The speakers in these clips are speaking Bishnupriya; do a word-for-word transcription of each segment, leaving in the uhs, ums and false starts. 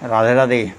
রাধে রাধে।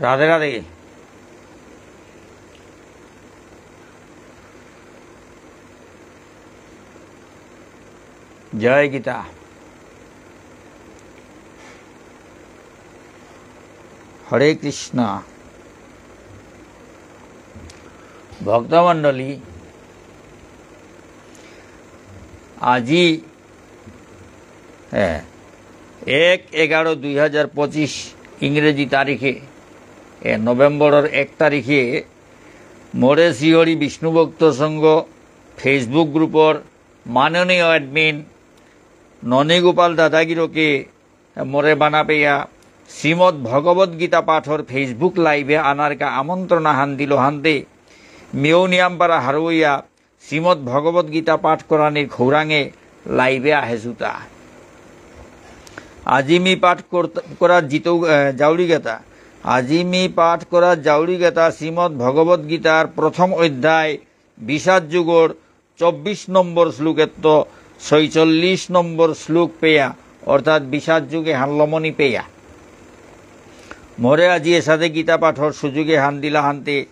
রাধে রাধে। জয় গীতা। হরে কৃষ্ণ। ভক্তমণ্ডলী, আজি, এ, এক এগারো দুই হাজার পঁচিশ ইংরেজি তারিখে, এ, নভেম্বরর এক তারিখে মোরে শ্রীহরি বিষ্ণু ভক্ত সংঘ Facebook গ্রুপর মাননীয় অ্যাডমিন ননীগোপাল দাদাগিরকে মোরে বানা পেয়া শ্রীমদ্ ভগবত গীতা পাঠর Facebook লাইভে আনারকা আমন্ত্রণ আহান দিল হানতে, মিউ নিয়াম পারা হারৌয়া শ্রীমদ্ ভগবত গীতা পাঠ করানির খৌরাঙে লাইভে আহেসুতা। আজি মি পাঠ করত-, করার জিতৌ, এ, জাউরি গেতা। আজি মি পাঠ করার জাউরি গেতা শ্রীমদ্ ভগবত গীতার প্রথম অধ্যায় বিষাদ যোগর চব্বিশ নম্বর শ্লোকেত্ত ছয়চল্লিশ নম্বর শ্লোক পেয়া, অর্থাৎ বিষাদ যোগে হানলমনি পেয়া। মোরে আজি এসাদে গীতা পাঠর সুযোগে হান দিলা হানতে,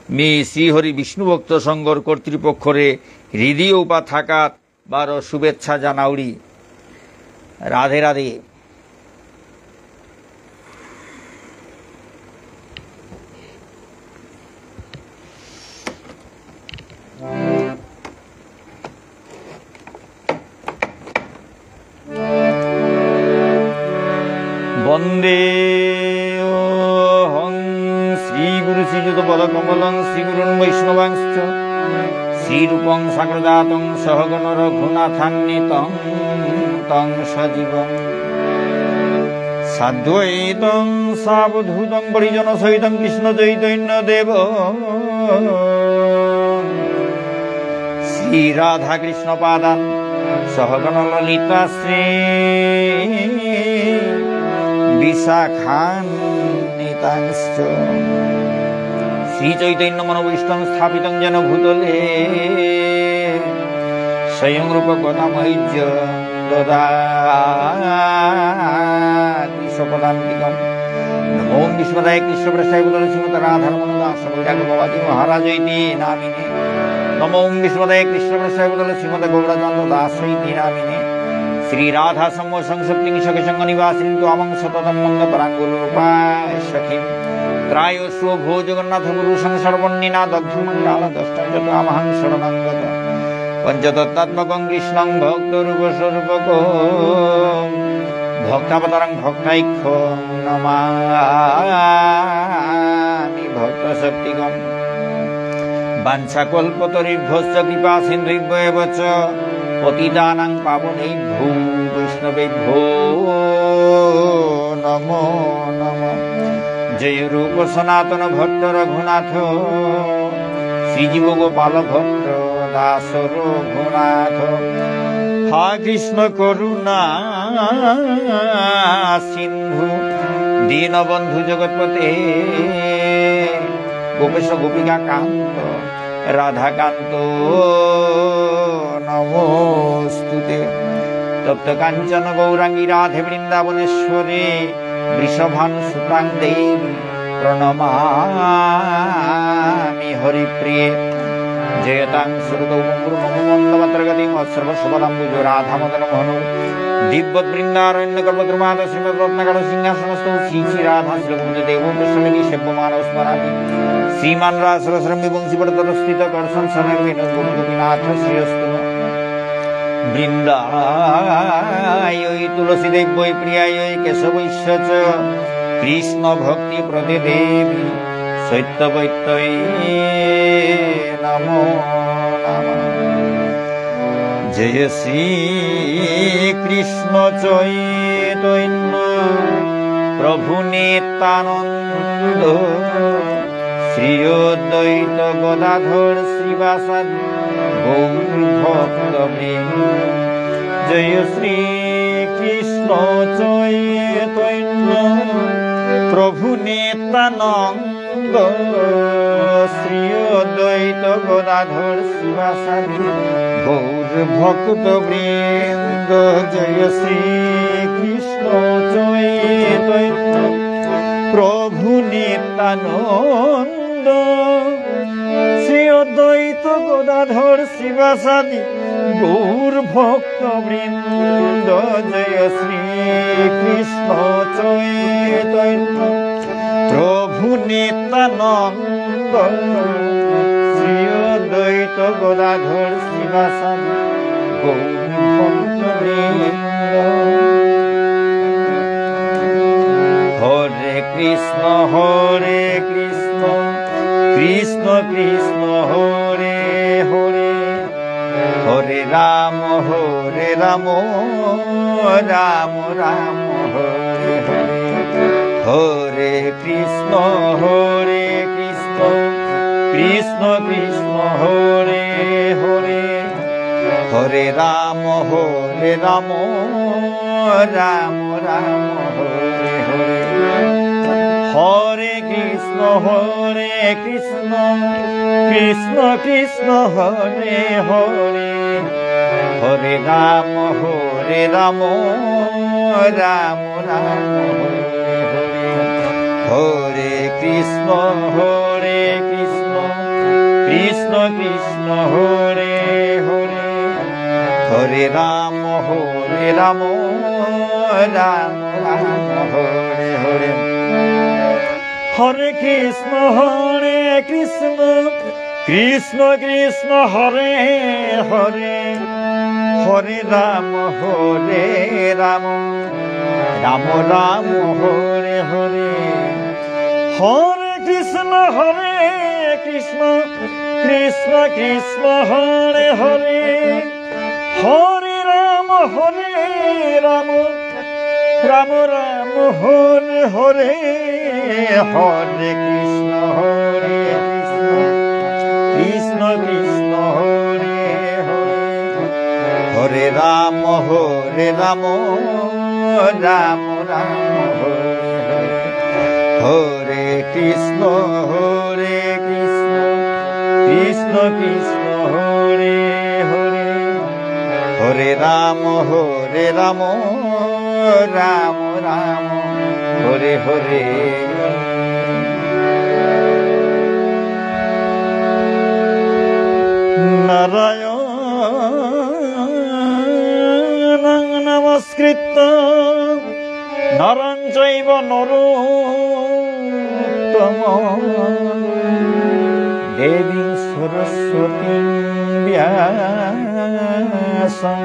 মি শ্রীহরি বিষ্ণু ভক্ত সংঘর কর্তৃপক্ষরে হৃদয় উপা থাকাত বারো শুভেচ্ছা জানাউরি। রাধে রাধে। বন্দেহং শ্রীগুরু শ্রীযুত পদকমলং শ্রীগুরুন বৈষ্ণবাংশ্চ শ্রীরূপং সাগ্রজাতং সহগণ রঘুনাথান্বিতং তং সজীবং সাদ্বৈতং সাবধূতং পরিজন সহিতং কৃষ্ণ চৈতন্য দেব শ্রী রাধা কৃষ্ণ পাদান সহগণ ললিতা শ্রী বিশাখান্বিতাংশ্চ। শ্রী চৈতন্য মনোভীষ্টং স্থাপিতং যেন ভূতলে স্বয়ং রূপ কদা মহ্যং দদাতি স্বপদান্তিকম। নমো বিষ্ণুপাদায় কৃষ্ণপ্রেষ্ঠায় ভূতলে শ্রীমতে রাধারমণ দাস বৈরাগ্য বাবাজি মহারাজ ইতি নামিনে। নমো বিষ্ণুপাদায় কৃষ্ণপ্রেষ্ঠায় ভূতলে শ্রীমতে গৌরচন্দ্র দাস ইতি নামিনে। শ্রী রাধা সম সংসক্তিং সখী সঙ্গ নিবাসিনী ত্বামং সততং মঙ্গল পরাঙ্গুরূপায় সখী। ত্রায়স্ব ভো জগন্নাথ গুরু সংসার বহ্নিনা দগ্ধ মঙ্গল দষ্টং চ ত্বামহং শরণং গত। পঞ্চতত্ত্বাত্মকং কৃষ্ণং ভক্ত রূপ স্বরূপকম। ভক্তাবতারং ভক্তাখ্যং নমামি ভক্ত শক্তিকম। বাঞ্ছাকল্পতরুভ্যশ্চ কৃপা সিন্ধুভ্য এব চ। পতিতানাং পাবনেভ্যো বৈষ্ণবেভ্যো নমো নমঃ। জয় রূপ সনাতন ভট্ট রঘুনাথ। শ্রীজীব গোপাল ভট্ট দাস রঘুনাথ। হা কৃষ্ণ করুণা সিন্ধু দীনবন্ধু জগৎপতে। গোপেশ গোপিকা কান্ত রাধাকান্ত নমোস্তুতে। তপ্ত কাঞ্চন গৌরাঙ্গী রাধে বৃন্দাবনেশ্বরী। বৃষভানুসুতাং দেবী প্রণমামি হরিপ্রিয়ে। জয়তাং সুরতৌ পঙ্গোর্মম মন্দমতের্গতী মৎসর্বস্বপদাম্ভোজৌ রাধামদনমোহনৌ। দীব্যদ্বৃন্দারণ্যকল্পদ্রুমাধঃ শ্রীমদ্রত্নাগারসিংহাসনস্থৌ শ্রী শ্রী রাধাশ্রীলগোবিন্দদেবৌ প্রেষ্ঠালীভিঃ সেব্যমানৌ স্মরামি। শ্রীমান্ রাসরসারম্ভী বংশীবটতটস্থিতঃ কর্ষন্ বেণুস্বনৈর্গোপীর্গোপীনাথঃ শ্রিয়েস্তু নঃ। বৃন্দায়ৈ তুলসীদেব্যৈ প্রিয়ায়ৈ কেশবস্য চ কৃষ্ণভক্তিপ্রদে দেবী সত্যবত্যৈ নমো নমঃ। জয় শ্রীকৃষ্ণ চৈতন্য প্রভু নিত্যানন্দ শ্রী অদ্বৈত গদাধর শ্রীবাসাদি গৌর ভক্তবৃন্দ। জয় শ্রীকৃষ্ণ চৈতন্য প্রভু নিত্যানন্দ শ্রী অদ্বৈত গদাধর শ্রীবাসাদি গৌর ভক্তবৃন্দ। জয় শ্রীকৃষ্ণ চৈতন্য প্রভু নিত্যানন্দ শ্রী অদ্বৈত গদাধর শ্রীবাসাদি গৌর ভক্তবৃন্দ। জয় শ্রীকৃষ্ণ চৈতন্য প্রভু নিত্যানন্দ শ্রী অদ্বৈত গদাধর শ্রীবাসাদি গৌর ভক্তবৃন্দ। হরে কৃষ্ণ হরে কৃষ্ণ কৃষ্ণ কৃষ্ণ হরে হরে, হরে রাম হরে রাম রাম রাম হরে হরে, হরে কৃষ্ণ হরে কৃষ্ণ কৃষ্ণ কৃষ্ণ হরে হরে, হরে রাম হরে রাম রাম রাম হরে হরে, হরে কৃষ্ণ হরে কৃষ্ণ কৃষ্ণ কৃষ্ণ হরে হরে, হরে রাম হরে রাম রাম রাম হরে হরে, হরে কৃষ্ণ হরে কৃষ্ণ কৃষ্ণ কৃষ্ণ হরে হরে, হরে রাম হরে রাম রাম রাম হরে হরে, হরে কৃষ্ণ হরে কৃষ্ণ কৃষ্ণ কৃষ্ণ হরে হরে, হরে রাম হরে রাম রাম রাম হরে হরে, হরে কৃষ্ণ হরে কৃষ্ণ কৃষ্ণ কৃষ্ণ হরে হরে, হরে রাম হরে রাম রাম রাম হরে হরে, হরে কৃষ্ণ হরে কৃষ্ণ কৃষ্ণ কৃষ্ণ হরে হরে, হরে রাম হরে রাম রাম রাম হরে হরে, হরে কৃষ্ণ হরে কৃষ্ণ কৃষ্ণ কৃষ্ণ হরে হরে, হরে রাম হরে রাম রাম রাম হরে হরে। নারায়ণং নমস্কৃত্য নরং চৈব নরোত্তমম। দেবীং সরস্বতীং ব্যাসং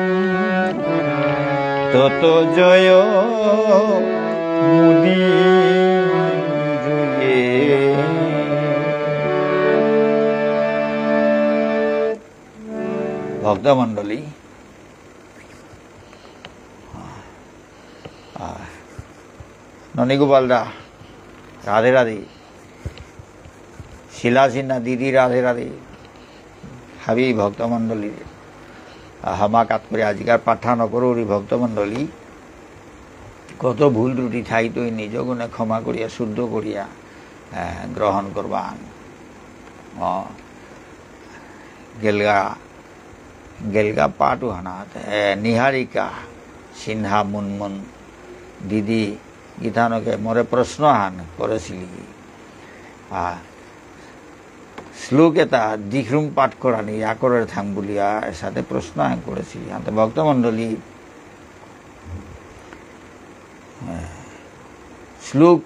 ততো জয়মুদীরয়েৎ। ভক্তমণ্ডলী, আহ, ননীগোপাল দা, রাধে রাধে। শিলা সিনহা দিদি, রাধে রাধে। হাবি ভক্তমণ্ডলী, আহ, হামা কাত করে আজিকার পাঠা নকরুরি ভক্তমণ্ডলী। কত ভুল ত্রুটি থাইতই নিজ গুণে ক্ষমা করিয়া, শুদ্ধ করিয়া, আহ, গ্রহণ করবান। অ, গেলগা গেলগা পাঠ উহানাত, এ, নিহারিকা সিনহা মুনমুন দিদি গিথানকে মোরে প্রশ্ন আহান করেসিলি। আ, শ্লোক এতা দিখরুম পাঠ করানি ইয়া করার থাং বুলিয়া এসাদে প্রশ্ন আহান করেসিল। আনতে ভক্তমণ্ডলী, আহ, শ্লোক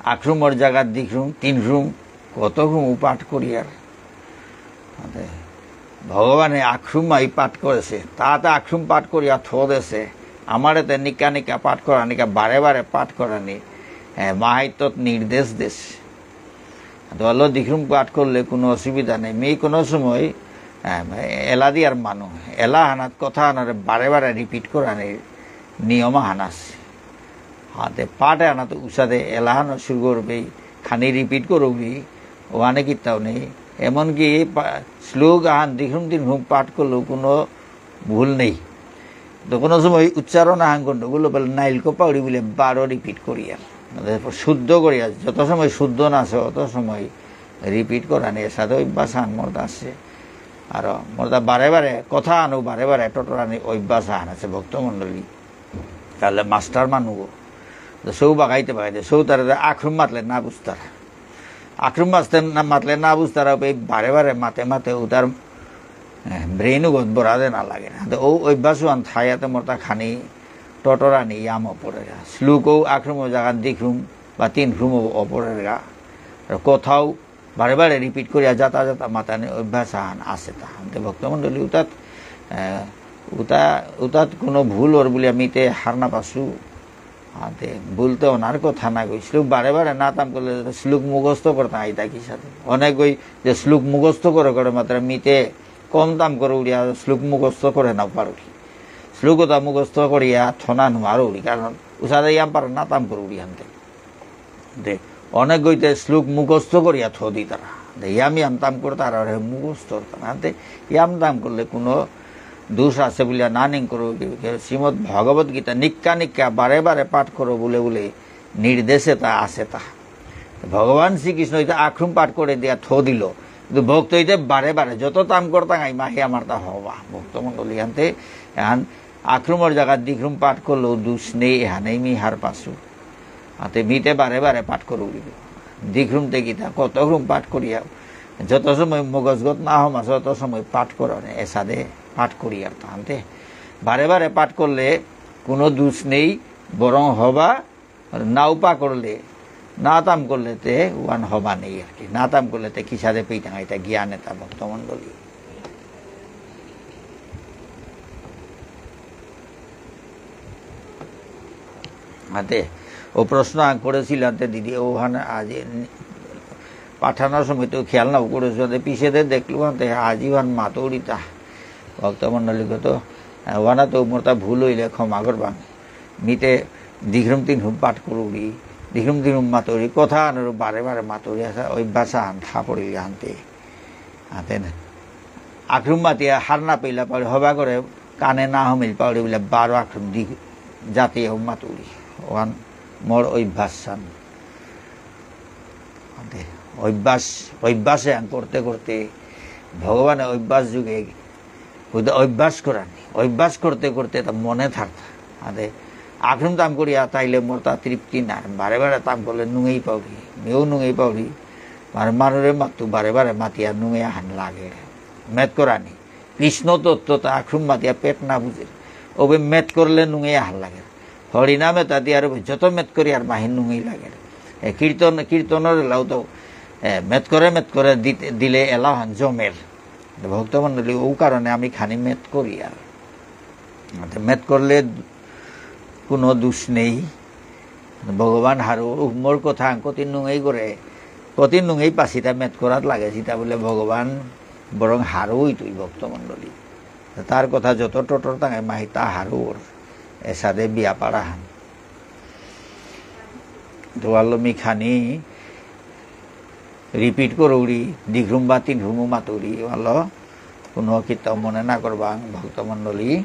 আখরুমর জাগাত দিখরুম, তিনরুম, কতরুম পাঠ করিয়ার। আনতে ভগবানে আখরুমাই পাঠ করেসে, তাতে আখরুম পাঠ করিয়া থ দেসে, আমারে তে নিকা নিকা পাঠ করানিকা বারে বারে পাঠ করানি, এ, মাহাত্ম্যত নির্দেশ দেসে। তো আলো দিখরুম পাঠ করলে কোনো অসুবিধা নেই। মি কোনো সময়, এ, এলা দিয়ার মানু, এলা হানাত কথা হানারে বারে বারে repeat করানির নিয়ম হান আসে। হাতে পাঠ আনাত উসাদে এলা হানো শুরু করবে, খানি repeat করবি, ওখানে কিতাও নেই। এমনকি পা-, শ্লোক আহান দিখরুম তিনরুম পাঠ করলেও কোনো ভুল নেই। তো কোনো সময় উচ্চারণ আহান গণ্ডগোল হলে নাইলকো পাউরি বুলে বারো repeat করিয়ার। মানে শুদ্ধ করিয়ার, যত সময় শুদ্ধ না আসে, অত সময় repeat করানি, এসাদে অভ্যাস আহান মোরতা আসে। আর মোরতা বারে বারে কথা আনো, বারে বারে টটরানি অভ্যাস আহান আসে ভক্তমণ্ডলী। তাহলে মাস্টার মানু গো। তো সৌ বাগাইতে বাগাইতে, সৌ তারা আখরুম মাতলে না বুঝতারা। আখরুম মাতলে না, মাতলে না বুঝতারা, ওই বারে বারে মাতে মাতে ও তার, এ, brain গত বরাদে না লাগে না। তো ও অভ্যাস ওয়ান থায়াতে মোরতা খানি টটরানি ইয়াম অপরেগা। শ্লোকও আখরুম জাগাত দিখরুম বা তিনরুম অপরেগা। আর কথাও বারে বারে repeat করিয়া যাতা যাতা মাতানি অভ্যাস আহান আসে তা। আনতে ভক্তমণ্ডলী উতাত, এ, উতা-, উতাত কোনো ভুল অর বুলিয়া মিতে হার না পাসু। আনতে ভুল তো অনার কথা না গই। শ্লোক বারে বারে না তাম করলে তো শ্লোক মুখস্থ করতাম আইতা কিসাদে। অনেক গই যে শ্লোক মুখস্থ করে করে মাত্র মিতে কম তাম করে উড়িয়া শ্লোক মুখস্থ করে না পারুরি। শ্লোক ওতা মুখস্থ করিয়া থনা নুয়ারুরি, কারণ উসাদে ইয়াম পার না তাম করে উড়ি আনতে। দে, অনেক গইতে শ্লোক মুখস্থ করিয়া থ দিতারা। দে, ইয়াম ইয়াম তাম করতারা, ওরে মুখস্থ করতারা। আনতে ইয়াম তাম করলে কোনো দোষ আসে বুলিয়া না নিং করো, কি, কি, শ্রীমদ্ ভগবত গীতা নিক্কা নিক্কা বারে বারে পাঠ করো বুলে বুলে নির্দেশ এতা আসে তা। ভগবান শ্রীকৃষ্ণ ইতে আখরুম পাঠ করে দিয়া থ দিল, কিন্তু ভক্ত ইতে বারে বারে যত তাম করতাম আই মাহে আমার তা হবা। ভক্তমণ্ডলী আনতে এহান আখরুমর জাগাত দিখরুম পাঠ করলেও দোষ নেই, এহানেই মি হার পাসু। আতে মিতে বারে বারে পাঠ করুরি। দিখরুম তে গীতা, কতরুম পাঠ করিয়া। যত সময় মগজগত না হমাসে, তত সময় পাঠ করানি, এসাদে পাঠ করিয়ার তাহান্তে। বারে বারে পাঠ করলে কোনো দোষ নেই, বরং হবা, আর নাও পা করলে, না তাম করলে তে ওয়ান হবা নেই আর কি। না তাম করলে তে কিসাদে পেইতাং, এটা জ্ঞান এটা ভক্তমণ্ডলী। আতে, ও প্রশ্ন আগ করেসিল আতে দিদি, ওহান আজি পাঠানোর সময় তো খেয়াল নাও করেসু, আতে পিছেদে দেখলু আতে আজি ওহান মাতুরিতা। ভক্তমণ্ডলীগত, আহ, ওহানা তো মোরতা ভুল হইলে ক্ষমা করবাং। মিতে দিখরুম তিনরুম পাঠ করুরি, দিখরুম তিনরুম মাতুরি, কথা আনরু বারে বারে মাতুরি, আসা অভ্যাস আহান থা পড়িল আনতে। আতে না। আখরুম মাতিয়া হার না পেইলা পারে হবা করে কানে না হমিল পাউরি বুলে বারো আখরুম দি জাতি হম মাতুরি। ওহান মোর অভ্যাস সান। আতে অভ্যাস, অভ্যাসে আন করতে করতে ভগবানে অভ্যাস যোগে বুঝতে অভ্যাস করানি। অভ্যাস করতে করতে তা মনে থাকতা। আতে আখরুম তাম করিয়া তাইলে মোর তা তৃপ্তি না। বারে বারে তাম করলে নুঙেই পাউরি। মেয়েও নুঙেই পাউরি। মানে মানুরে মাতু বারে বারে মাতিয়া নুঙে আহান লাগে। মেত করানি। কৃষ্ণ তত্ত্ব তা আখরুম মাতিয়া পেট না বুঝে। ওবে মেত করলে নুঙে আহান লাগে। হরিনামে তা দিয়ে আর যত মেত করি আর মাহি নুঙেই লাগে। এ কীর্তন, কীর্তনর লাউ তো, এ, মেত করে মেত করে দিতে, দিলে এলাহান জমের। ভক্তমণ্ডলী, ও কারণে আমি খানি মেত করি আর। তে মেত করলে কোনো দোষ নেই। ভগবান হারৌ, উহ, মোর কথা কতি নুঙেই করে, কতি নুঙেই পাসিতা মেত করাত লাগে, সিতা বুলে ভগবান বরং হারৌ হইতই ভক্তমণ্ডলী। তার কথা যত টটর তাঙে মাহিতা হারৌর, এসাদে ব্যাপার আহান। তো আলো মি খানি repeat করুরি, দিখরুম বা তিনরুমও মাতুরি, ভালো, কোনো কিতাও মনে না করবাং, ভক্তমণ্ডলী।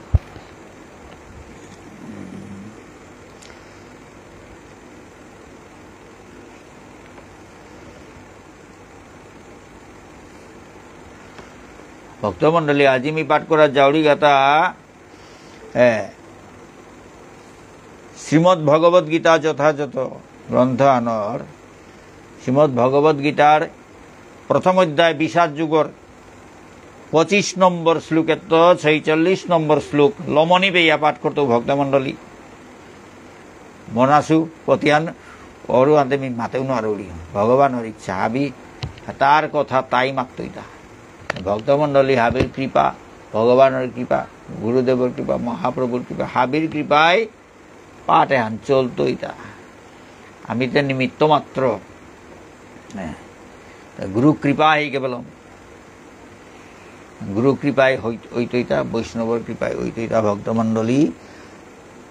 ভক্তমণ্ডলী, আজি মি পাঠ করা যাউরি গাথা, এ, শ্রীমদ্ ভগবত গীতা যথাযথ গ্রন্থ আনর, শ্রীমদ্ ভগবত গীতার প্রথম অধ্যায় বিষাদ যোগর পঁচিশ নম্বর শ্লোকেত্ত ছয়চল্লিশ নম্বর শ্লোক লমনি পেয়া পাঠ করতৌ ভক্তমণ্ডলী। মনাসু পতিয়ান অরু আনতে মি মাতেও নুয়ারুরি। ভগবানর ইচ্ছা হাবি, তার কথা তাই মাততইতা। ভক্তমণ্ডলী হাবির কৃপা, ভগবানর কৃপা, গুরুদেবর কৃপা, মহাপ্রভুর কৃপা, হাবির কৃপায় পাঠ এহান চলতইতা। আমি তো নিমিত্ত মাত্র। হ্যাঁ। তা গুরু কৃপা হি কেবলম। গুরু কৃপায় হই-, হইতইতা, বৈষ্ণবর কৃপায় হইতইতা, ভক্তমণ্ডলী।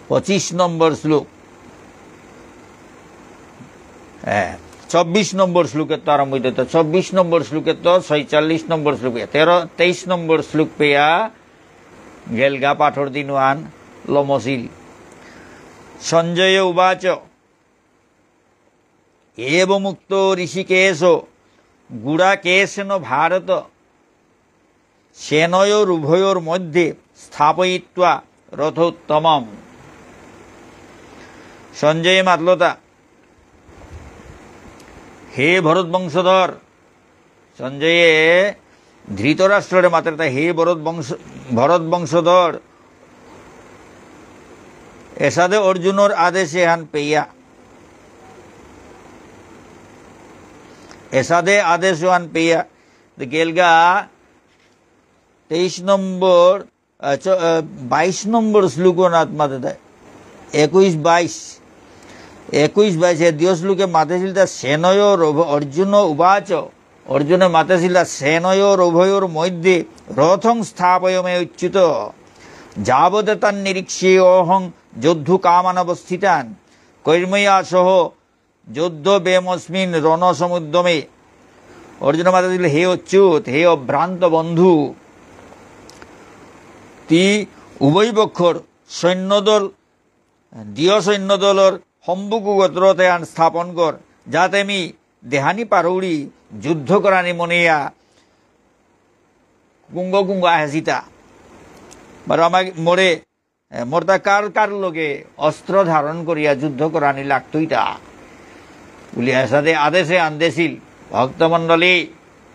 পঁচিশ নম্বর শ্লোক। হ্যাঁ, চব্বিশ নম্বর শ্লোকেত্ত আরম্ভ হইতইতা, চব্বিশ নম্বর শ্লোকেত্ত ছয়চল্লিশ নম্বর শ্লোকে, তেরো, তেইশ নম্বর শ্লোক পেয়া গেলগা পাঠর দিন ওহান লমসিল। সঞ্জয় উবাচ, এবমুক্ত ঋষিকেশ গুড়াকেশেন ভারত সেনয়োরুভয়োর্মধ্যে স্থাপয়িত্বা রথোত্তমম। সঞ্জয়ে মাতলতা, হে ভরত বংশধর, সঞ্জয়ে ধৃতরাষ্ট্ররে মাতেরতা, হে ভরত বংশ-, ভরত বংশধর, এসাদে অর্জুনর আদেশ এহান পেয়া, এসাদে আদেশ এহান পেয়া, তো গেলগা তেইশ নম্বর আহ, চ-, আহ, বাইশ নম্বর শ্লোক ওহানাত মাতে দেয়। একুশ বাইশ। একুশ বাইশ, এ দুই শ্লোকে মাতেসিলতা সেনয়োর উভ-, অর্জুন উবাচ, অর্জুনে মাতেসিলতা সেনয়োরুভয়োর্মধ্যে রথং স্থাপয় মে অচ্যুত। যাবদেতান্নিরীক্ষ্যে অহং যোদ্ধুকামানবস্থিতান। কৈর্ময়া সহ যোদ্ধব্যেমস্মিন রণসমুদ্যমে। অর্জুন মাতেসিল, হে অচ্যুত, হে অভ্রান্ত বন্ধু, তি উভয় পক্ষর সৈন্যদল, দিয় সৈন্যদলর সম্মুখগত রথ এহান স্থাপন কর, যাতে মি দেহানি পারৌরি যুদ্ধ করানি মনেয়া কুঙ্গ কুঙ্গ আহেসিতা। বারো আমাক মোরে এ, মোরতা কার কার লগে অস্ত্র ধারণ করিয়া যুদ্ধ করানি লাগতইতা। বুলিয়া এসাদে আদেশ এহান দেসিল। ভক্তমণ্ডলী,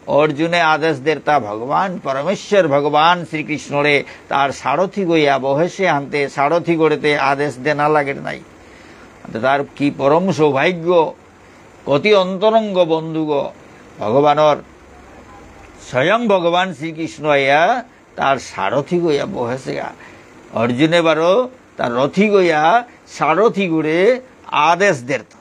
অর্জুনে আদেশ দেরতা ভগবান পরমেশ্বর ভগবান শ্রীকৃষ্ণরে তার সারথি গইয়া বহেসে হানতে সারথিগরে তে আদেশ দেনা লাগের নাই। হানতে তার কি পরম সৌভাগ্য, কতি অন্তরঙ্গ বন্ধুগ ভগবানর। স্বয়ং ভগবান শ্রীকৃষ্ণ আইয়া তার সারথি গইয়া বহেসেগা। অর্জুনে বারো তার রথি গইয়া সারথিগরে আদেশ দেরতা।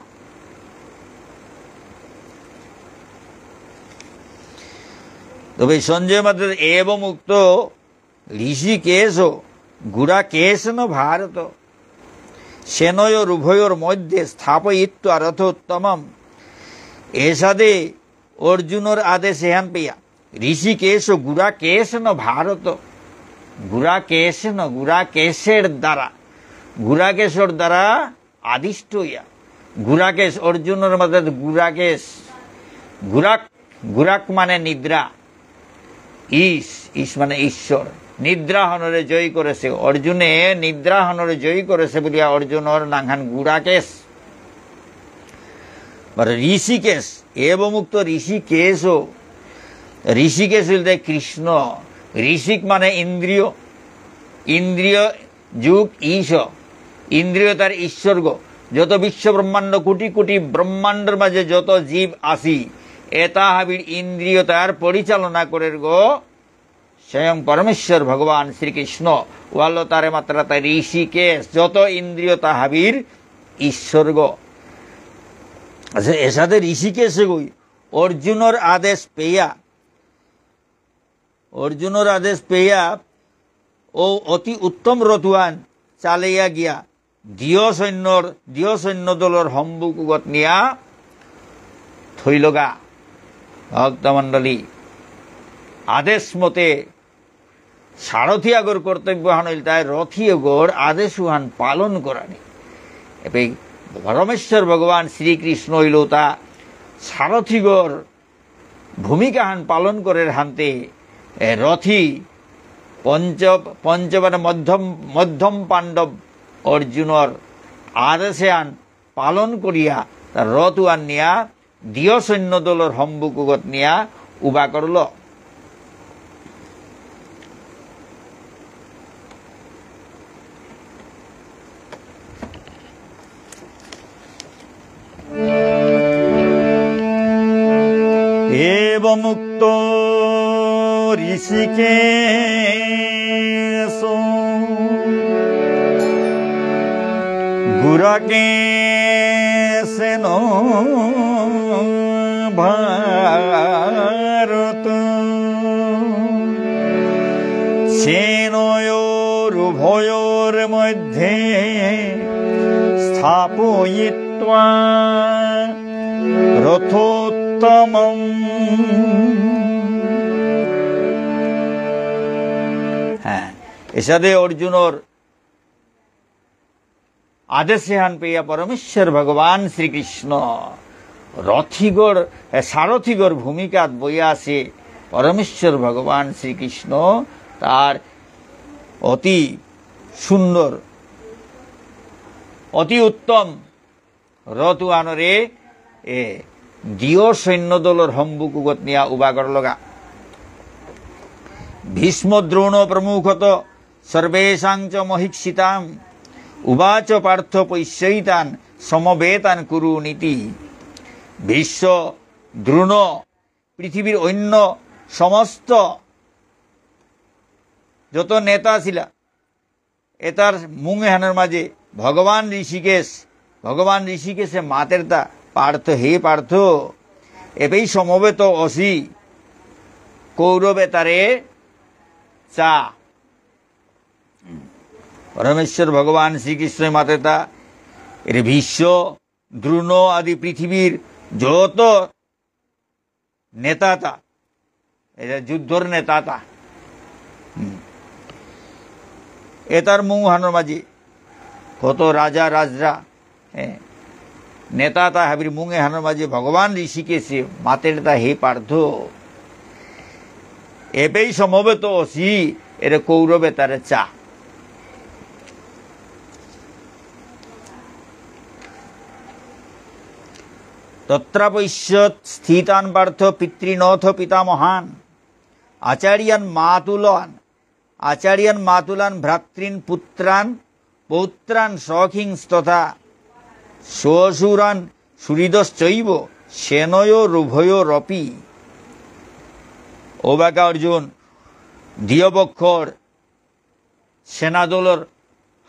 তবে সঞ্জয় মাতের এবমুক্ত ঋষিকেশ গুড়াকেশেন ভারত সেনয়োরুভয়োর্মধ্যে স্থাপয়িত্বা রথোত্তমম। এসাদে অর্জুনর আদেশ এহান পেয়া ঋষিকেশ গুড়াকেশেন ভারত। গুড়াকেশেন, গুড়াকেশর দ্বারা, গুড়াকেশর দ্বারা আদিষ্ট হইয়া। গুড়াকেশ, অর্জুনর মাঝে গুড়াকেশ। গুড়াক, গুড়াক মানে নিদ্রা। ইশ, ইশ মানে ঈশ্বর। নিদ্রাহানরে জয় করেসে। অর্জুনে নিদ্রাহানরে জয় করেসে বুলিয়া অর্জুনর নাঙহান গুড়াকেশ। বারো ঋষিকেশ, এবমুক্ত ঋষিকেশ, ঋষিকেশ ইলতাই কৃষ্ণ। ঋষিক মানে ইন্দ্রিয়, ইন্দ্রিয় যুগ ঈশ, ইন্দ্রিয় তার ঈশ্বরগ। যত বিশ্ব ব্রহ্মাণ্ড, কোটি কোটি ব্রহ্মাণ্ডর মাঝে যত জীব আসি, এতা হাবির ইন্দ্রিয় তার পরিচালনা করের গো স্বয়ং পরমেশ্বর ভগবান শ্রীকৃষ্ণ। ওয়াল্ল তারে মাততারা তা ঋষিকেশ, যত ইন্দ্রিয় তা হাবির ঈশ্বরগ। আচ্ছা, এসাদে ঋষিকেশ গই অর্জুনর আদেশ পেয়া, অর্জুনর আদেশ পেয়া ও অতি উত্তম রথহান চালেয়া গিয়া দিয় সৈন্যর, দিয় সৈন্য দলর হমবুক উগত নিয়া থইলগা। ভক্তমণ্ডলী, আদেশ মতে সারথি আগর কর্তব্যহান ইলতাই রথি আগর আদেশহান পালন করানি। এবে পরমেশ্বর ভগবান শ্রীকৃষ্ণ ইলতা সারথিগর ভূমিকাহান পালন করের হানতে, এ, রথি পঞ্চ-, পঞ্চ মানে মধ্যম, মধ্যম পাণ্ডব অর্জুনর আদেশহান পালন করিয়া তার রথহান নিয়া দিয় সৈন্য দলর হমবুক উগত নিয়া উবা করল। এবমুক্ত ঋষিকেশ গুড়াকেশেন ভারত সেনয়োরুভয়োর্মধ্যে স্থাপয়িত্বা রথোত্তমম। হ্যাঁ, এসাদে অর্জুনর আদেশ এহান পেয়া পরমেশ্বর ভগবান শ্রীকৃষ্ণ রথিগর, এ, সারথিগর ভূমিকাত বইয়া আছে পরমেশ্বর ভগবান শ্রীকৃষ্ণ। তার অতি সুন্দর, অতি উত্তম রথ আনরে, এ, দিয় সৈন্য দলর হম্বুকুগত নিয়া উবাগর লগা। ভীষ্ম দ্রোণ প্রমুখত সর্বেষাং চ মহীক্ষিতাম। উবাচ পার্থ পশ্যৈতান সমবেতান কুরুনীতি। ভীষ্ম, দ্রোণ, পৃথিবীর অন্য সমস্ত যত নেতা ছিলা, এতার মুঙেহানর মাঝে ভগবান ঋষিকেশ, ভগবান ঋষিকেশে মাতেরতা, পার্থ, হে পার্থ, এবেই সমবেত অসি কৌরব এতারে চা। পরমেশ্বর ভগবান শ্রীকৃষ্ণ মাতেরতা, এরে ভীষ্ম, দ্রোণ আদি পৃথিবীর যত নেতাতা, এতা যুদ্ধর নেতাতা। হুম। এতার মুঙহানর মাঝে কত রাজা রাজরা, এ, নেতাতা হাবির মুঙেহানর মাঝে ভগবান ঋষিকেশে মাতেরতা, হে পার্থ, এবেই সমবেত অসি, এরে কৌরব এতারে চা। তত্রাপশ্যৎ স্থিতান পার্থ পিতৃনথ পিতামহান। আচার্যান মাতুলান, আচার্যান মাতুলান ভ্রাতৃন পুত্রান পৌত্রান সখীংস্তথা। শ্বশুরান সুহৃদশ্চৈব সেনয়োরুভয়োরপি। ঔবাকা অর্জুন, দিয়পক্ষর সেনাদলর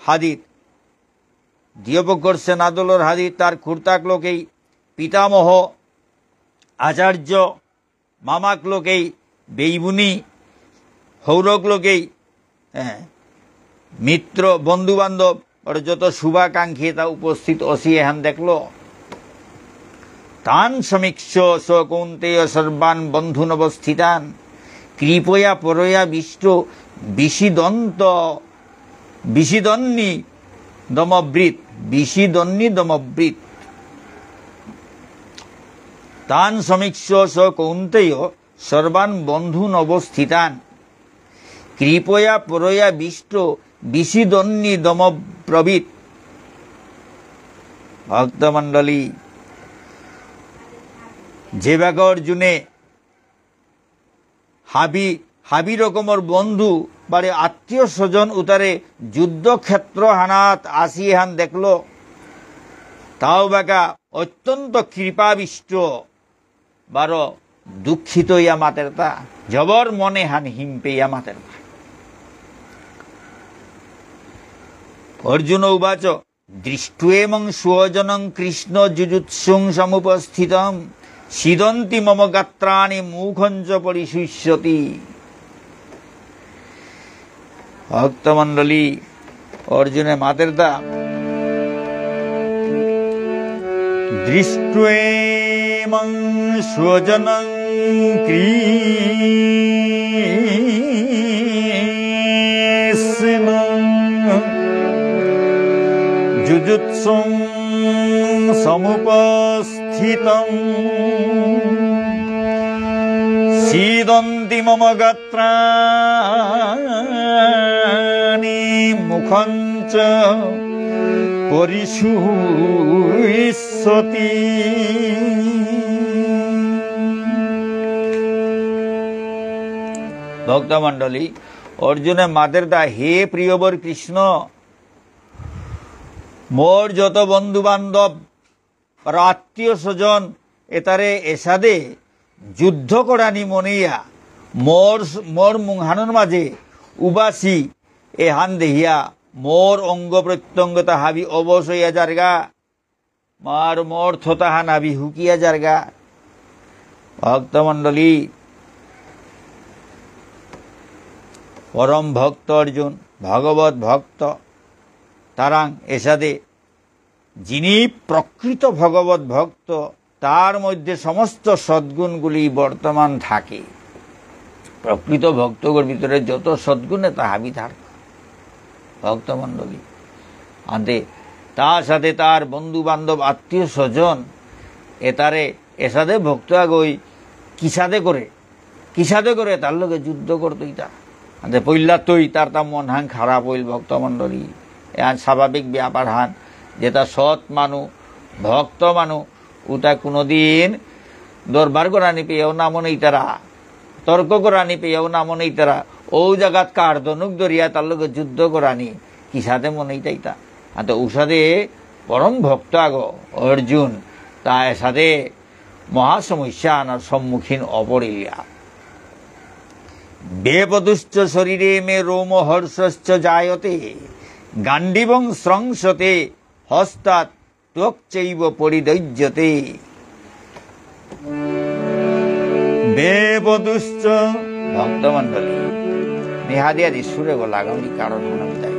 হাদিত, দিয়পক্ষর সেনাদলর হাদিত তার খুর্তাক লোকেই পিতামহ, আচার্য, মামাক লোকেই বেইবুনি, হৌরক লোকেই, হ্যাঁ, মিত্র, বন্ধু বান্ধব, আর যত শুভাকাঙ্ক্ষী তা উপস্থিত অসি এহান দেখল। তান সমীক্ষ্য স কৌন্তেয় সর্বান বন্ধূনবস্থিতান। কৃপয়া পরয়াবিষ্ট বিষীদন্ত, বিষীদন্নিদমব্রীত, বিষীদন্নিদমব্রীত। তান সমীক্ষ্য স কৌন্তেয় সর্বান বন্ধূনবস্থিতান। কৃপয়া পরয়াবিষ্ট বিষীদন্নিদমব্রবীত। ভক্তমণ্ডলী, যেবাকা অর্জুনে হাবি, হাবি রকমর বন্ধু বারে আত্মীয় স্বজন উতারে যুদ্ধক্ষেত্র হানাত আসি এহান দেখল, তাও বাকা অত্যন্ত কৃপাবিষ্ট বারো দুঃখিত ইয়া মাতেরতা, জবর মনেহান হিমপে ইয়া মাতেরতা। অর্জুন উবাচ, দৃষ্ট্বেমং স্বজনং কৃষ্ণ যুযুৎসুং সমুপস্থিতম। সীদন্তি মম গাত্রাণি মুখঞ্চ পরিশুষ্যতি। ভক্তমণ্ডলী, অর্জুনে মাতেরতা, দৃষ্ট্বেমং স্বজনং কৃষ্ণ যুযুৎসুং সমুপস্থিতম। সীদন্তি মম গাত্রাণি মুখঞ্চ পরিশুষ্যতি। ভক্তমণ্ডলী, অর্জুনে মাতের তা, "হে প্রিয়বর কৃষ্ণ, মোর যত বন্ধু বান্ধব আর আত্মীয় স্বজন এতারে এসাদে যুদ্ধ করানি মনেইয়া মোর, মোর মুংহানর মাঝে উবাসি এহান দেহিয়া মোর অঙ্গ প্রত্যঙ্গতা হাবি অবশ হইয়া যারগা।" মার মর্থতাহান আবি হুকিয়া যারগা। ভক্তমণ্ডলী, পরম ভক্ত অর্জুন, ভগবত ভক্ত, তারাং এসাদে যিনি প্রকৃত ভগবত ভক্ত, তার মধ্যে সমস্ত সদ্গুণগুলি বর্তমান থাকে। প্রকৃত ভক্তগর ভিতরে যত সদ্গুণ এতা হাবি থার ভক্তমণ্ডলী। আনতে তার সাথে তার বন্ধু বান্ধব, আত্মীয় স্বজন, এতারে এসাদে ভক্ত আগই কিসাদে করে, কিসাদে করে তার লগে যুদ্ধ করতো ইতা। আনতে পইলা তৈ তার তা মন হান খারাপ হইল ভক্তমণ্ডলী। এহান স্বাভাবিক ব্যাপার হান, যেটা সৎ মানু, ভক্ত মানু, উতা কোনোদিন দরবার করানি পেয়েও না মনে ইতারা, তর্ক করানি পেয়েও না মনে ইতারা, ও জাগাত কার ধনুক ধরিয়া তার লগে যুদ্ধ করানি, কিসাদে মনে ইতা ইতা। আনতে উসাদে পরম ভক্ত আগ অর্জুন, তা এসাদে মহা সমস্যা আনার সম্মুখীন অপরিলিয়া। বেপদুশ্চ শরীরে মে রোমহর্ষশ্চ জায়তে, গাণ্ডীবং স্রংসতে হস্তাৎ ত্বক চৈব পরিদহ্যতে। বেপদুশ্চ ভক্তমণ্ডলী, নিহাদিয়া দি সুরে গো লাগাউনি কারণ হনবিতাই।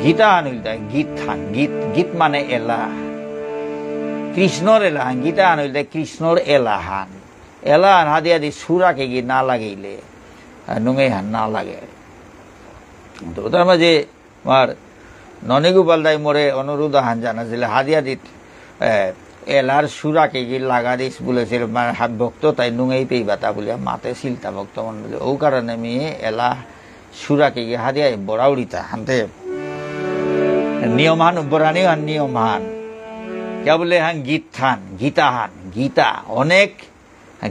গীতা আনুলতাই, গীত হান, গীত, গীত মানে এলা। কৃষ্ণর এলা হান, গীতা আনুলতাই কৃষ্ণর এলা হান। এলা হান হাদিয়া দি সুরাকে গি না লাগিলে, আহ, নুঙেই হান না লাগে। তো তার মাঝে আমার ননী গোপাল দাই মোরে অনুরোধ আহান জানাছিল, হাদিয়া দিত, এ, এলার সুরাকে গি লাগা দিস বলেছিল, মানে, হা-, ভক্ত তাই নুঙেই পেইবা তা বলিয়া মাতে সিলতা ভক্ত মণ্ডলী। ও কারণে আমি এলা সুরাকে গি হাদিয়া বড়াউড়িতা, হানতে নিয়ম হান, বড়ানি হান নিয়ম হান। কিয়া বুলে হান গীত হান, গীতা হান, গীতা, অনেক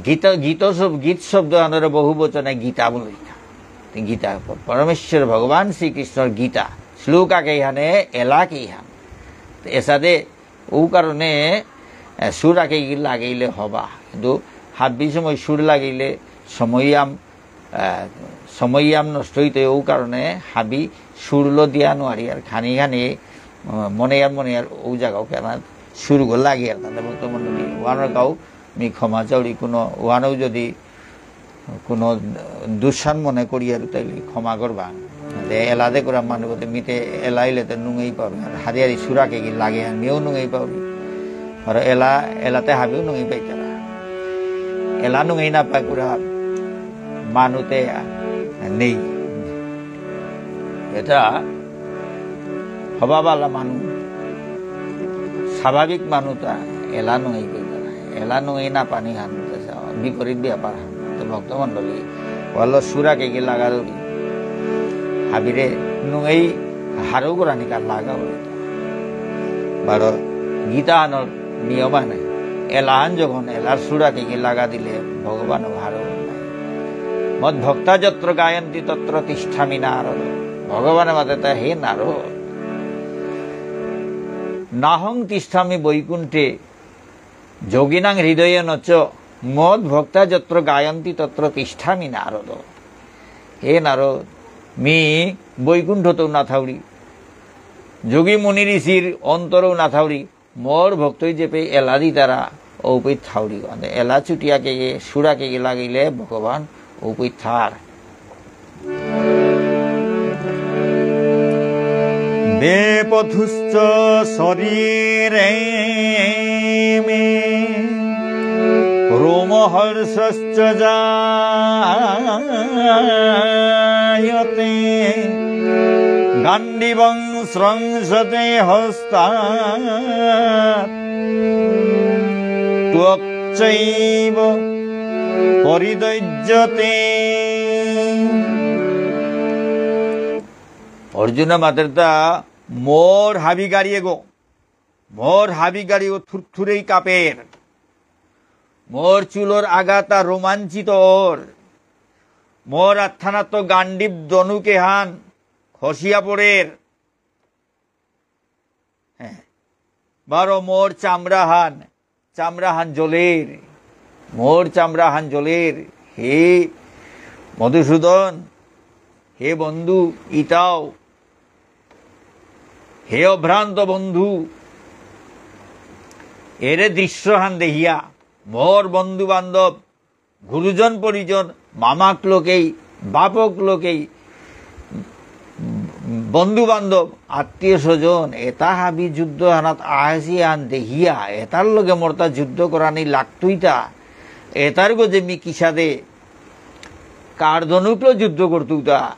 গীত, গীত শব-, গীত শব্দ আনরে বহু বচনে গীতা বুলিতা। তে গীতা প-, পরমেশ্বর ভগবান শ্রীকৃষ্ণর গীতা। শ্লোক আকেই হানে, এলা কেই হান। তে এসাদে ও কারণে, এ, সুর আকেই লাগেইলে হবা। কিন্তু হাবি সময় সুর লাগেইলে সময়য়াম, এ, সময়য়াম নষ্ট হইতে ও কারণে হাবি সুরলো দিয়া নোয়ারি আর খানি খানি, এ, মনে আর মনে আর ও জায়গাও কেন সুরগো লাগে আর তাতে ভক্তমণ্ডলী ওয়ানোর কাউ মি ক্ষমা চাউরি কোনো ওয়ানও যদি কোনো দুঃসান মনে করি আর তাইলে ক্ষমা করবা। যে এলাদে করে মানুষ বলতে মিতে এলাইলে তো নুঙেই পাবে। আর হারিয়ারি সুরাকে কি লাগে আর মেয়েও নুঙেই পাবি। আর এলা, এলাতে হাবিও নুঙেই পাইতারা। এলা নুঙেই না পায় পুরা মানুতে নেই। এটা হবাবালা মানু, স্বাভাবিক মানু তা এলা নুঙেই কইতারা। এলা নুঙেই না পানি হান বিপরীত ব্যাপার হান। তো ভক্তমণ্ডলী, ওয়ালো সুরাকে কি লাগা দৌড়ি। হাবিরে নুঙেই হারৌ করানি কার লাগা বলে। বারো গীতা আনর নিয়ম আনে। এলাহান যখন এলার সুরাকে কি লাগা দিলে ভগবান হারৌ নাই। মদ ভক্তা যত্র গায়ন্তি তত্র তিষ্ঠামি নারদ। ভগবান মাতে তা, হে নারদ, নাহং তিষ্ঠামি বৈকুণ্ঠে যোগিনাং হৃদয়ে নচ, মদ ভক্তা যত্র গায়ন্তি তত্র তিষ্ঠামি নারদ। হে নারদ, মি বৈকুণ্ঠতেও না থাউরি, যোগী মুনি ঋষির অন্তরেও না থাউরি, মোর ভক্তই যেপে এলা দিতারা, ঔপে থাউরি। মানে এলা চুটিয়া কে গে, সুরা কে গে লাগিলে ভগবান ঔপে থার। বেপথুশ্চ শরীরে মে রোমহর্ষশ্চ জায়তে। গাণ্ডীবং স্রংসতে হস্তাৎ ত্বক চৈব পরিদহ্যতে। অর্জুন মাতেরতা মোর হাবি গাড়িয়ে গো, মোর হাবি গাড়িয়ে গো থুরথুরেই কাপের। মোর চুলর আগাতা রোমাঞ্চিত অর। মোর আতহানাত্ত গাণ্ডীব ধনুকেহান খসিয়া পড়ের। হ্যাঁ। বারো মোর চামড়াহান, চামড়াহান জ্বলের। মোর চামড়াহান জ্বলের। হে মধুসূদন, হে বন্ধু, ইতাও, হে অভ্রান্ত বন্ধু, এরে দৃশ্যহান দেহিয়া, মোর বন্ধু বান্ধব, গুরুজন পরিজন, মামাক লোকেই, বাপক লোকেই, বন্ধু বান্ধব, আত্মীয় স্বজন, এতা হাবি যুদ্ধ হানাত আহেসি আন দেহিয়া, এতার লগে মোরতা যুদ্ধ করানি লাগতুইতা, এতার গজে মি কিসাদে কার ধনুকলো যুদ্ধ করতুইতা,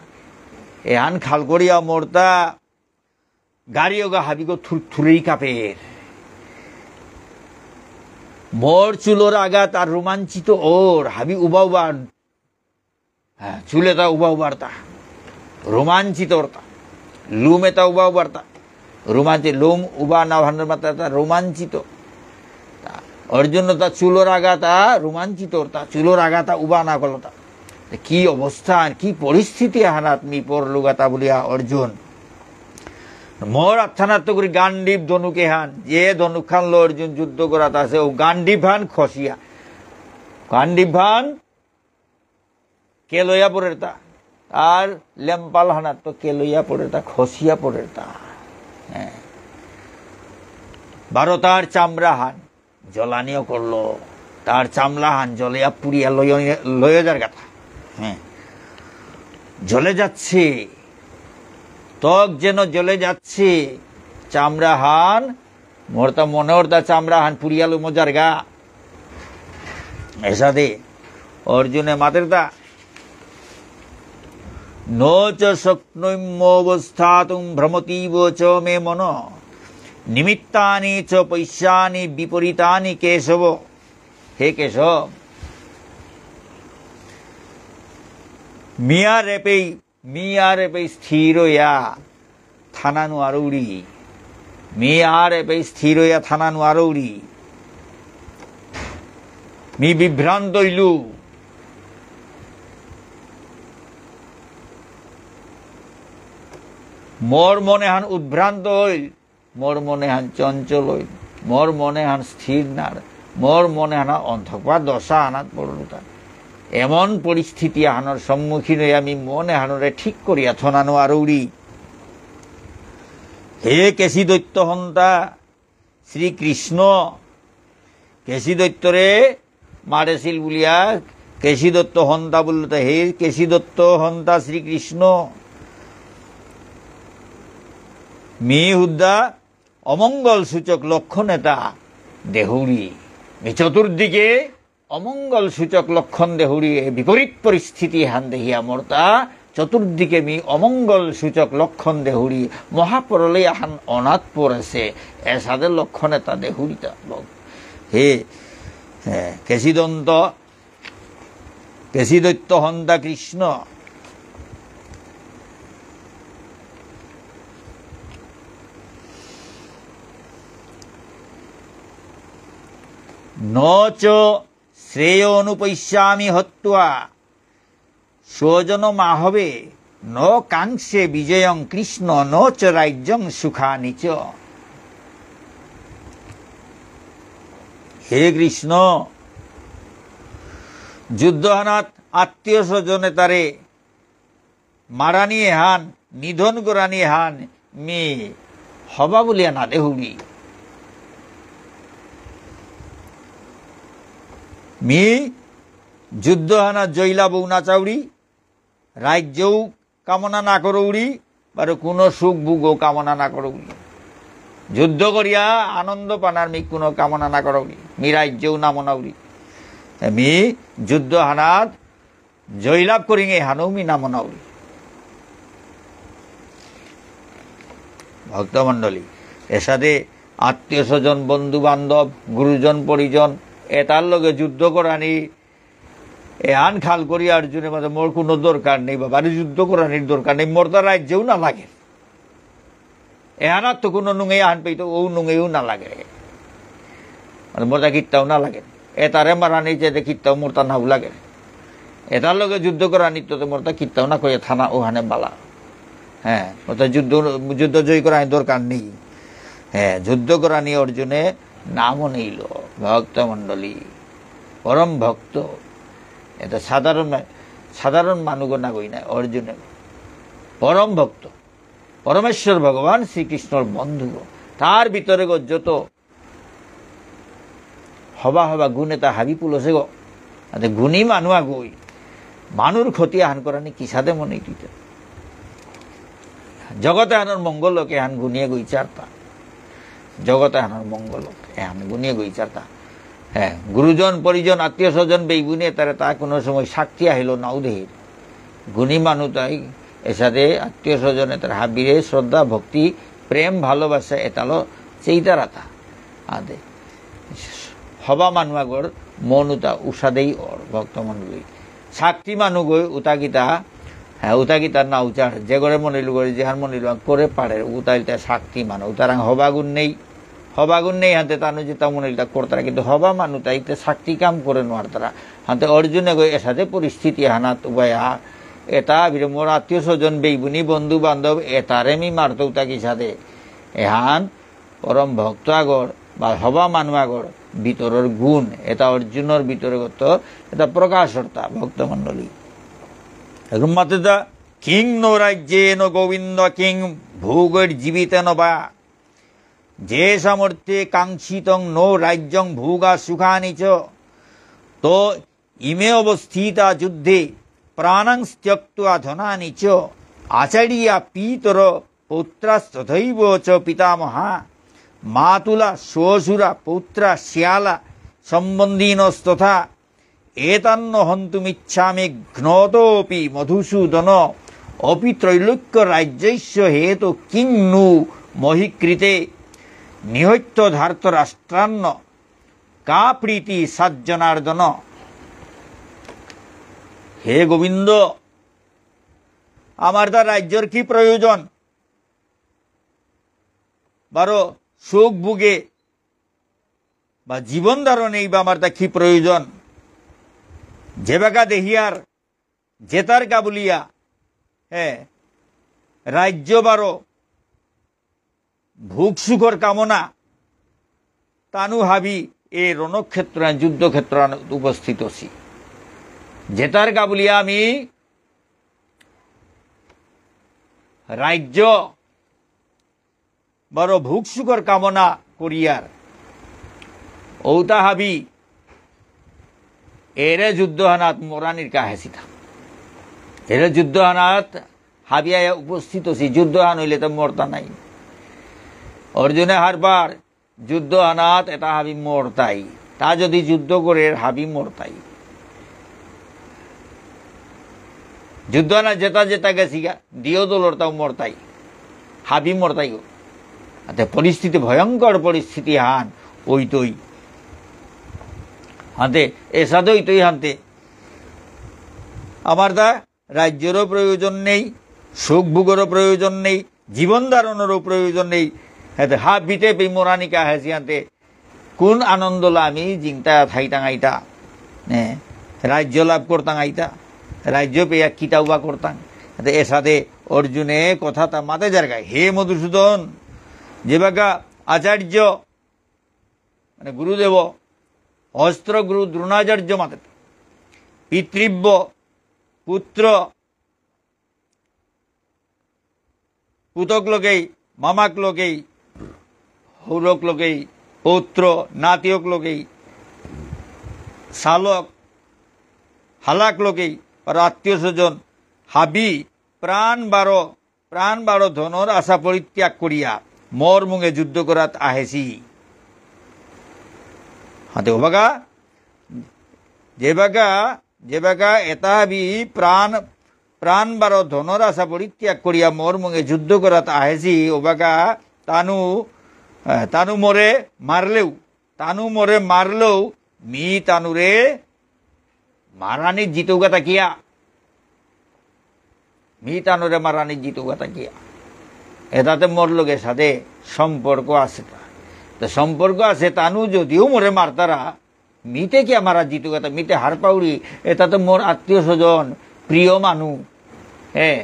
এহান খাল করিয়া মোরতা গারিওগা হাবিগো থুরথুরেই কাপের। মোর চুলর আগাতা রোমাঞ্চিত অর, হাবি উবা উবা, হ্যাঁ, চুলেতা উবা উবারতা, রোমাঞ্চিত অরতা, লুমেতা উবা উবারতা, রোমাঞ্চিত, লুম উবা না ভান্ডার মাতাতা রোমাঞ্চিত। তা, অর্জুনতা চুলর আগাতা রোমাঞ্চিত অরতা, চুলর আগাতা উবা না করলতা। তা কি অবস্থা, কি পরিস্থিতি হানাত মি পড়লুগাতা বুলিয়া অর্জুন। মোর আতহানাত্ত করি গাণ্ডীব ধনুকেহান, যে ধনুকহানলো অর্জুন যুদ্ধ করাত আছে, ও গাণ্ডীবহান খসিয়া, গাণ্ডীবহান কেলইয়া পড়েরতা, আর লেম্পালহানাত্ত কেলইয়া পড়েরতা, খসিয়া পড়েরতা। হ্যাঁ। বারো তার চামড়াহান জ্বলানিও করলো, তার চামড়াহান জ্বলিয়া পুড়িয়া লইয়া, লইয়া যারগাতা। হ্যাঁ। জ্বলে যাচ্ছে, ত্বক যেন জ্বলে যাচ্ছে, চামড়াহান, মোরতা মনে অরতা চামড়াহান পুড়িয়া লইমো যারগা। এসাদে অর্জুনে মাতেরতা, "ন চ শক্নোম্যবস্থাতুং ভ্রমতীব চ মে মন, নিমিত্তানি চ পশ্যামি বিপরীতানি কেশব।" হে কেশব, মি আর এপেই, মি আর এপেই স্থির অইয়া থানা নুয়ারৌরি। মি আর এপেই স্থির অইয়া থানা নুয়ারৌরি। মি বিভ্রান্ত অইলু। মোর মন এহান উদ্ভ্রান্ত অইল। মোর মন এহান চঞ্চল অইল, মোর মন এহান স্থির নার, মোর মন এহান অন্ধকার দশা আনাত পড়লুতা। এমন পরিস্থিতি আহানর সম্মুখীন অইয়া মি মন এহানরে ঠিক করিয়া থনা নুয়ারৌরি। হে কেশী দৈত্য হন্তা শ্রীকৃষ্ণ, কেশী দৈত্যরে মারেছিল বুলিয়া কেশী দৈত্য হন্তা বুলতে, হে কেশী দৈত্য হন্তা শ্রীকৃষ্ণ, মি হুদ্দা অমঙ্গল সূচক লক্ষণ এতা দেহুরি। মি চতুর্দিকে অমঙ্গল সূচক লক্ষণ দেহুরি, এ বিপরীত পরিস্থিতি হান দেহিয়া মোরতা চতুর্দিকে মি অমঙ্গল সূচক লক্ষণ দেহুরি, মহাপ্রলয় আহান অনাত পড়েছে, এসাদে লক্ষণ এতা দেহুরিতা। হে, হে, কেশীদন্ত, কেশীদৈত্য হন্তা কৃষ্ণ। ন চ শ্রেয়োনুপৈষ্যামি হত্বা স্বজনমাহবে ন কাঙ্ক্ষে বিজয়ং কৃষ্ণ ন চ রাজ্যং সুখানি চ। হে কৃষ্ণ, যুদ্ধহানাত আত্মীয় স্বজন এতারে মারানি এহান, নিধন করানি এহান, মি হবা বুলিয়া না দেহুরি। মি যুদ্ধহানাত জয়লাভও না চাউরি, রাজ্যও কামনা না করৌরি, বারো কোনো সুখ ভোগও কামনা না করৌরি। যুদ্ধ করিয়া আনন্দ পানার মি কোনো কামনা না করৌরি, মি রাজ্যও না মনাউরি। মি যুদ্ধহানাত জয়লাভ করিঙে হানৌমি নাম নাউরি। ভক্তমণ্ডলী, এসাদে আত্মীয় স্বজন, বন্ধু বান্ধব, গুরুজন পরিজন, এতার লগে যুদ্ধ করানি, এহান খাল করি অর্জুনে মাতে মোর কোনো দরকার নেই বাবা, আরে যুদ্ধ করানির দরকার নেই, মোর তো রাজ্যও না লাগে। এহানাত তো কোনো নুঙেই আহান পেইতো, ও নুঙেইও না লাগে। মানে মোর তা কিত্তাও না লাগে। এতারে মারানি চেতে কিত্তাও মোরতা নাও লাগে। এতার লগে যুদ্ধ করানি তো মোরতা কিত্তাও না করে থানা ওখানে বালা। হ্যাঁ, অর্থাৎ যুদ্ধ, যুদ্ধ জয় করানি দরকার নেই। হ্যাঁ, যুদ্ধ করানি অর্জুনে নামও নেইল। ভক্তমণ্ডলী, পরম ভক্ত। এটা সাধারণ মা-, সাধারণ মানুষ না কই না, অর্জুনে পরম ভক্ত। পরমেশ্বর ভগবান শ্রীকৃষ্ণর বন্ধু। তার ভিতরে গো যত হবা হবা গুণ এতা হাবি পুলসে গো। আতে গুণী মানু আগই। মানুর ক্ষতি আহান করানি কিসাদে মনে দিতে। জগত এহানর মঙ্গল লোকে এহান গুণিয়ে গই চারতা। জগত এহানর মঙ্গল লোকে এহান গুণিয়ে গই চারতা। হ্যাঁ, গুরুজন, পরিজন, আত্মীয় স্বজন, বেইবুনে তারে তা কোনো সময় শক্তি আহিল নাও দেহির। গুণী মানু তাই এসাদে আত্মীয় স্বজনে তার হাবিরে শ্রদ্ধা, ভক্তি, প্রেম, ভালোবাসা এতালো চেইতারাতা। আদে। হবা মানু আগর মন উতা উসাদেই অর ভক্তমণ্ডলী। শক্তি মানু গই উতাকিতা, হ্যাঁ, উতাকিতা না উচার, যে করে মনিলু করে, যেহান মনিলু করে পারে, উতাইলতে শক্তি মানু, উতারাং হবা গুণ নেই। হবা গুণ নেই হাতে তানু যেতা মনিলতা করতারা, কিন্তু হবা মানু তাইতে শক্তি কাম করে নোয়ারতারা। হাতে অর্জুনে গই এসাদে পরিস্থিতি হানাত উবায়া, এতা ভিড়ে মোর আত্মীয় স্বজন, বেইবুনি, বন্ধু বান্ধব, এতারে মি মারতো উতা কিসাদে। এহান পরম ভক্ত আগর বা হবা মানু আগর ভিতরর গুণ, এতা অর্জুনর ভিতরে গত, এতা প্রকাশ অর্তা ভক্তমণ্ডলী। এখন মাতে তা, "কিং নো রাজ্যেন গোবিন্দ কিং ভোগৈর্জীবিতেন বা। যেষামর্থে কাঙ্ক্ষিতং নো রাজ্যং ভোগা সুখানি চ। তো ইমে অবস্থিতা যুদ্ধে প্রাণাং ত্যক্ত্বা ধনানি চ। আচার্যা পিতর পৌত্রাস্তথৈব চ পিতামহা। মাতুলা শ্বশুরা পৌত্রা শ্যালা সম্বন্ধিনস্তথা। এতান্ন হন্তুমিচ্ছামি ঘ্নতোপি মধুসূদন। অপি ত্রৈলোক্য রাজ্যস্য হেতু কিং নু মহী কৃতে। নিহত্য ধার্তরাষ্ট্রান্ন কা প্রীতি স্যাজ্জনার্দন।" হে গোবিন্দ, আমার তা রাজ্যর কি প্রয়োজন? বারো সুখ ভোগে বা জীবন ধারণেই বা আমার তা কি প্রয়োজন? যেবাকা দেহিয়ার জেতার কা বুলিয়া, হ্যাঁ, রাজ্য বারো ভোগ সুখর কামনা, তানু হাবি এ রণক্ষেত্র, যুদ্ধক্ষেত্র উপস্থিত আছি। জেতার কা বুলিয়া আমি রাজ্য বারো ভোগ সুখর কামনা করিয়ার। ঔতা হাবি এরে যুদ্ধ হানাত মরানির কাহেসিতা। এরে যুদ্ধ হানাত হাবি আয়া উপস্থিত আছি, যুদ্ধ হান হইলে তো মরতা নাই। অর্জুনে হারবার যুদ্ধ হানাত এটা হাবি মরতাই। তা যদি যুদ্ধ করে হাবি মরতাই। যুদ্ধ হানাত যেতা যেতা গেছিগা, দিও দলর তাও মরতাই। হাবি মরতাই গো। আতে পরিস্থিতি, ভয়ঙ্কর পরিস্থিতি হান, ওই তৈ। হাতে, এসাদে ওই তৈ হানতে। আমার দা রাজ্যরও প্রয়োজন নেই, সুখ ভোগরও প্রয়োজন নেই, জীবন ধারণেরও প্রয়োজন নেই। এতে হাবিতে পে মোরানিকা হেসিয়ান্তে কোন আনন্দলা আমি জিংতা থাইতাং আইতা, এ, রাজ্য লাভ করতাং আইতা, রাজ্য পেয়া কিতাউবা করতাং। এতে এসাদে অর্জুনে কথাটা মাতে যারগায়, হে মধুসূদন, যেবাকা আচার্য, মানে গুরুদেব, অস্ত্র গুরু দ্রোণাচার্য মাতে, পিতৃব্য, পুত্র, পুতক লগেই, মামাক লগেই, হৌরক লগেই, পৌত্র, নাতিয়ক লগেই, সালক, হালাক লগেই, আর আত্মীয় স্বজন, হাবি, প্রাণ বারো, প্রাণ বারো ধনর আশা পরিত্যাগ করিয়া, মোর মুঙে যুদ্ধ করাত আহেছি। হাতে ওবাকা, যেবাকা, যেবাকা এতা হাবি প্রাণ, প্রাণ বারো ধনর আশা পরিত্যাগ করিয়া মোর মুঙে যুদ্ধ করাত আহেছি, ওবাকা তানু, আহ, তানু মোরে মারলেও, তানু মোরে মারলেও, মি তানুরে মারানি জিতৌগা তাকিয়া। মি তানুরে মারানি জিতৌগা তাকিয়া। এতাতে মোর লগে সাথে সম্পর্ক আছে তা। তো সম্পর্ক আছে, তানু যদিও মোরে মারতারা, মিতে কিয়া মারা জিতুগাতা, মিতে হার পাউরি, এতা তো মোর আত্মীয় স্বজন, প্রিয় মানু, হ্যাঁ,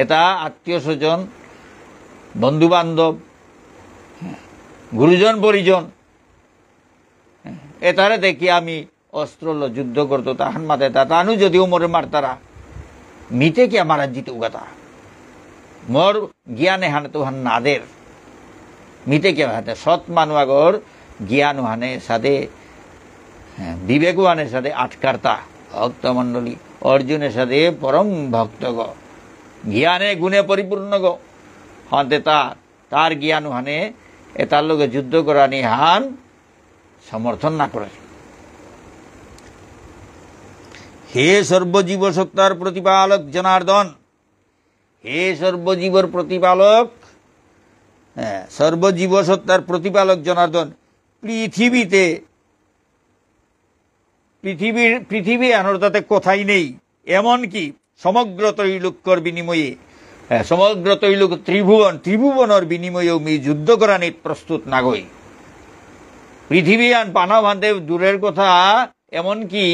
এতা আত্মীয় স্বজন, বন্ধু বান্ধব, গুরুজন পরিজন, এতারে দেখি আমি অস্ত্র ল যুদ্ধ করতো, তাহান মাতে তা, তানু যদিও মোরে মারতারা, মিতে কিয়া মারা জিতুগাতা। মোর জ্ঞান এহান তো হান নাদের। মিতে কিয়া হাতে সৎ মানু আগর জ্ঞান হানে সাদে, হ্যাঁ, বিবেক হানে সাদে আটকারতা। ভক্তমণ্ডলী, অর্জুনে সাদে পরম ভক্ত গ। জ্ঞানে গুণে পরিপূর্ণ গ। হাতে তা, তার জ্ঞান হানে এতার লগে যুদ্ধ করানি হান সমর্থন না করে। হে সর্বজীব সত্তার প্রতিপালক জনার্দন, হে সর্বজীবর প্রতিপালক, হ্যাঁ, সর্বজীব সত্তার প্রতিপালক জনার্দন, পৃথিবীতে, পৃথিবীর, পৃথিবী আনর তাতে কথাই নেই, এমনকি সমগ্র ত্রৈলোক্যর বিনিময়ে, হ্যাঁ, সমগ্র ত্রৈলোক ত্রিভুবন, ত্রিভুবনর বিনিময়েও মি যুদ্ধ করানিত প্রস্তুত নাগই। পৃথিবী আন পানা ভান্তে দূরের কথা, এমনকি,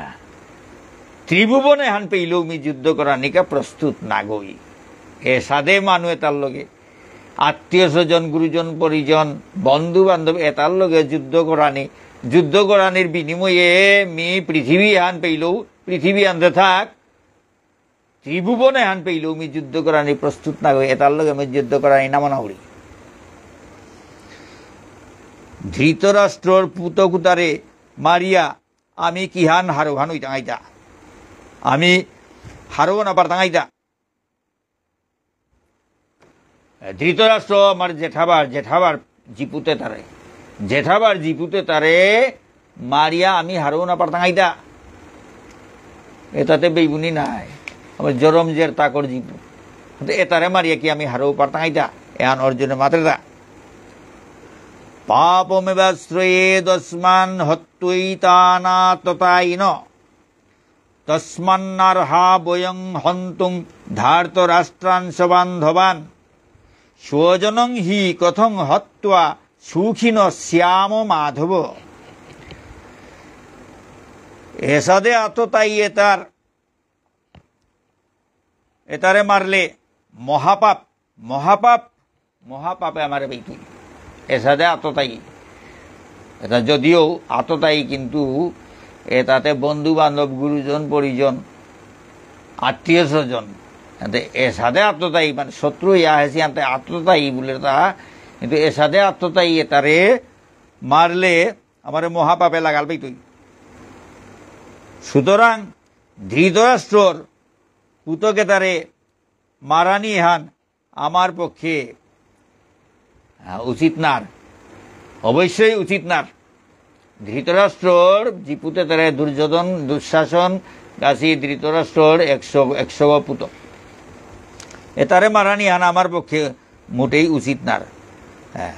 আহ, ত্রিভুবনে হান পেইলেও মি যুদ্ধ করানিকা প্রস্তুত নাগই। এসাদে মানু এতার লগে, আত্মীয় স্বজন, গুরুজন, পরিজন, বন্ধু বান্ধব এতার লগে যুদ্ধ করানি, যুদ্ধ করানির বিনিময়ে মি পৃথিবী হান পেইলেও, পৃথিবী আনতে থাক, ত্রিভুবনে হান পেইলেও মি যুদ্ধ করানি প্রস্তুত নাগই, এতার লগে মি যুদ্ধ করানি নামনা উড়ি। ধৃতরাষ্ট্রর পুতকুতারে মারিয়া আমি কিহান হারৌহান হইতাঙাইতা? আমি হারৌ না পারতাঙাইতা? ধৃতরাষ্ট্র আমার জেঠাবার, জেঠাবার জিপুতে তারে, জেঠাবার জিপুতে তারে মারিয়া আমি হারৌ না পারতাঙাইতা? এতাতে বেইবুনি নাই, আমার জরম জের তাকর জিপু। এতারে মারিয়া কি আমি হারৌ পারতাঙাইতা? এহান অর্জুনে মাতেরতা। পাপমেবাশ্রয়েদস্মান্ হত্বৈতানাততায়িনঃ। তস্মান্নার্হা বয়ং হন্তুং ধার্তরাষ্ট্রান্ সবান্ধবান্। স্বজনং হি কথং হত্বা সুখিনঃ স্যাম মাধব। এসাদে আততায়ী এতার, এতারে মারলে মহাপাপ, মহাপাপ, মহাপাপে আমারে পেইতই। এসাদে আততায়ী। এতা যদিও আততায়ী, কিন্তু এতাতে বন্ধু বান্ধব, গুরুজন পরিজন, আত্মীয় স্বজন, এতে এসাদে আততায়ী, মানে শত্রু ইয়া হেসি আনতে আততায়ী বুলে তা, কিন্তু এসাদে আততায়ী এতারে মারলে আমারে মহাপাপে লাগাল পেইতই। সুতরাং ধৃতরাষ্ট্রর পুতক এতারে মারানি হান আমার পক্ষে, আহ, উচিত নার, অবশ্যই উচিত নার। ধৃতরাষ্ট্রর জিপুতে তারে দুর্যোধন, দুঃশাসন, গাছি ধৃতরাষ্ট্রর একশো, একশো পুত। এতারে মারানি হান আমার পক্ষে মোটেই উচিত নার। হ্যাঁ।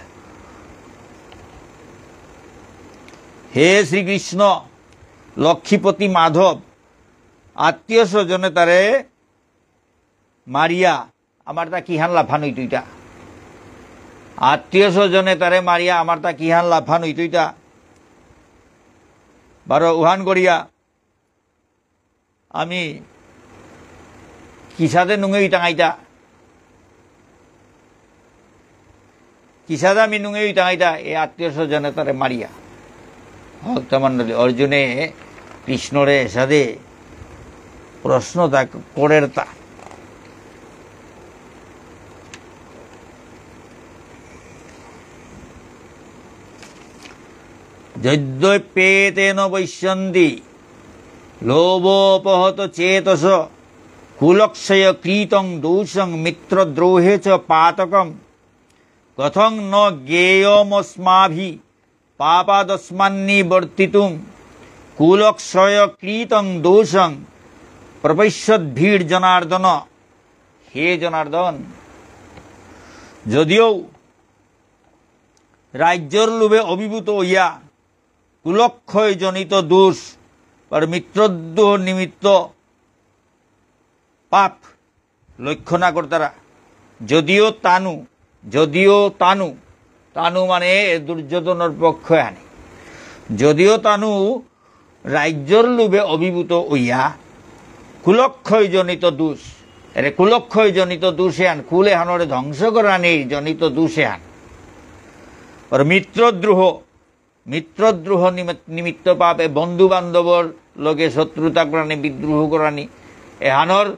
হে শ্রীকৃষ্ণ, লক্ষ্মীপতি মাধব, আত্মীয় স্বজনে তারে মারিয়া আমার তা কিহান লাভহান হইতইতা? আত্মীয় স্বজনে তারে মারিয়া আমার তা কিহান লাভহান হইতইতা? বারো উহান করিয়া আমি কিসাদে নুঙে ইতাঙাইতা? কিসাদে আমি নুঙে ইতাঙাইতা? এ আত্মীয় স্বজনে তারে মারিয়া। ভক্তমণ্ডলী, অর্জুনে কৃষ্ণরে এসাদে প্রশ্ন তা করের তা। যদ্যপ্যেতে ন পশ্যন্তি লোভোপহত চেতস। কুলক্ষয় কৃতং দোষং মিত্রদ্রোহে চ পাতকম। কথং ন জ্ঞেয়মস্মাভি পাপাদস্মান্নিবর্তিতুম। কুলক্ষয় কৃতং দোষং প্রপশ্যদ্ভির্জনার্দন। হে জনার্দন, যদিও রাজ্যর লোভে অভিভূত হইয়া কুলক্ষয়জনিত দোষ আর মিত্রদ্রোহ নিমিত্ত পাপ লক্ষ্য না করতারা, যদিও তানু, যদিও তানু, তানু মানে এ দুর্যোধনর পক্ষ আনে। যদিও তানু রাজ্যর লোভে অভিভূত হইয়া কুলক্ষয় জনিত দোষ, এরে কুলক্ষয় জনিত দোষ এহান, কুল এহানরে ধ্বংস করানির জনিত দোষ এহান। আর মিত্রদ্রোহ, মিত্রদ্রোহ নিমিত-, নিমিত্ত পাপে বন্ধু বান্ধবর লগে শত্রুতা করানি, বিদ্রোহ করানি, এহানর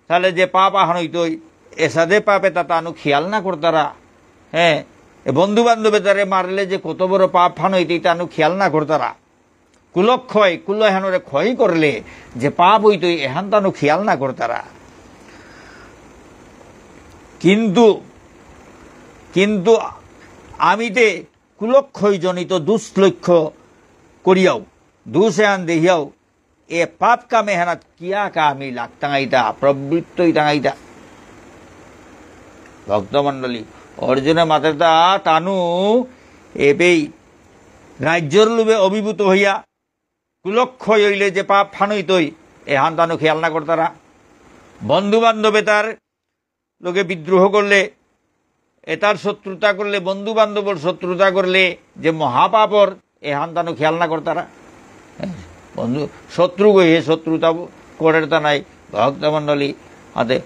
তাহলে যে পাপ আহান হইতই, এসাদে পাপে তা তানু খেয়াল না করতারা। হ্যাঁ, এ বন্ধু বান্ধবে তারে মারলে যে কত বড় পাপ হান হইতই তানু খেয়াল না করতারা। কুলক্ষয়, কুল এহানরে ক্ষয় করলে যে পাপ হইতই এহান তানু খেয়াল না করতারা। কিন্তু, কিন্তু আমি তে কুলক্ষয় জনিত দুষ্লক্ষ্য করিয়াও, দুষ এহান দেহিয়াও, এ পাপ কামে হানাত কিয়া কা আমি লাগতাঙাইতা, প্রবৃত্ত ইতাঙাইতা। ভক্তমণ্ডলী, অর্জুনে মাতেরতা তানু এবেই রাজ্যর লোভে অভিভূত হইয়া কুলক্ষয় হইলে যে পাপ হান হইতই, এহান তানু খেয়াল না করতারা। বন্ধু বান্ধবে তার লোকে বিদ্রোহ করলে, এতার শত্রুতা করলে, বন্ধু বান্ধবর শত্রুতা করলে যে মহাপাপর, এহান তানু খেয়াল না করতারা। হ্যাঁ, বন্ধু, শত্রু গই হে শত্রুতা ব-, করের তা নাই, ভক্তমণ্ডলী, আতে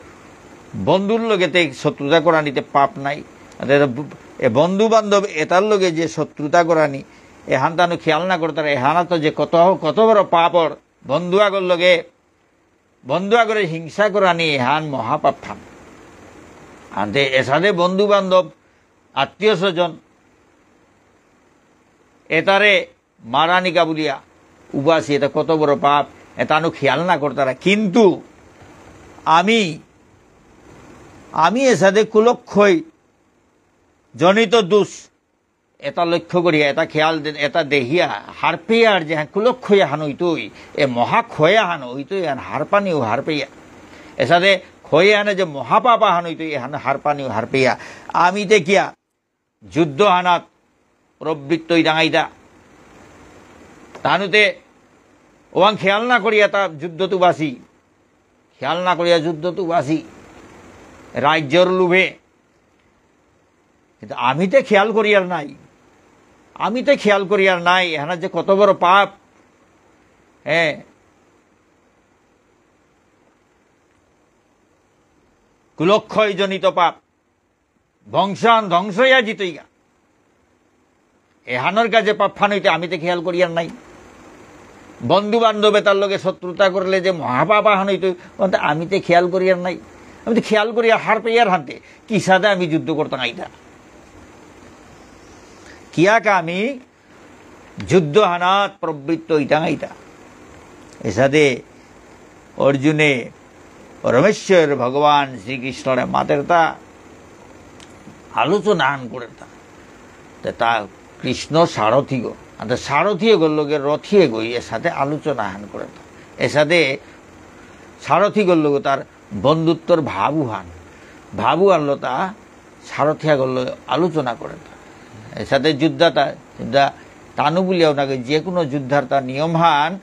বন্ধুর লগে তে শত্রুতা করানিতে পাপ নাই। আতে ব-, এ বন্ধু বান্ধব এতার লগে যে শত্রুতা করানি, এহান তানু খেয়াল না করতারা, এহানা তো যে কত, কত বড় পাপর, বন্ধু আগর লগে বন্ধু আগরে হিংসা করানি এহান মহাপাপ হান। আনতে এসাদে বন্ধু বান্ধব, আত্মীয় স্বজন, এতারে মারানিকা বুলিয়া উবাসি, এতা কত বড় পাপ, এতা আনু খেয়াল না করতারা। কিন্তু আমি, আমি এসাদে কুলক্ষয় জনিত দোষ এতা লক্ষ্য করিয়া, এতা খেয়াল দে-, এতা দেহিয়া, হারপেয়ার যে হ্যাঁ কুলক্ষয় হান হইতই, এ মহা ক্ষয় হান হইতই, এহান হারপানিও হারপেয়া। এসাদে ক্ষয় হানে যে মহাপাপ হান হইতই, এহান হারপানিও হারপেয়া। আমি তে কিয়া যুদ্ধ হানাত প্রবৃত্ত ইতাঙাইতা। তানুতে ওয়াং খেয়াল না করিয়া তা যুদ্ধ তুবাসি। খেয়াল না করিয়া যুদ্ধ তুবাসি। রাজ্যর লোভে কিন্তু আমি তে খেয়াল করিয়ার নাই। আমি তে খেয়াল করিয়ার নাই, এহানা যে কত বড় পাপ। হ্যাঁ। কুলক্ষয় জনিত পাপ। বংশহান ধ্বংস ইয়া জিতইগা। এহানর কাজে পাপ হান হইতে আমি তে খেয়াল করিয়ার নাই। বন্ধু বান্ধবে তার লগে শত্রুতা করলে যে মহাপাপ হান হইতে, বলতে আমি তে খেয়াল করিয়ার নাই। আমি তে খেয়াল করিয়া হারপেয়ার হানতে, কিসাদে আমি যুদ্ধ করতাম আইতা। কিয়াকা আমি যুদ্ধ হানাত প্রবৃত্ত ইতাঙাইতা। এসাদে অর্জুনে পরমেশ্বর ভগবান শ্রীকৃষ্ণরে মাতেরতা আলোচনা হান করেরতা। তে তা কৃষ্ণ সারথিগ, আতে সারথিগর লগে রথিগই এসাদে আলোচনা হান করেরতা। এসাদে সারথিগর লগে তার বন্ধুত্বর ভাবহান, ভাবহানলো তা সারথিয়াগর লগে আলোচনা করেরতা। এসাদে যুদ্ধা তা, যুদ্ধা তানু বুলিয়াও নাকি, যে কোনো যুদ্ধার তার নিয়মহান,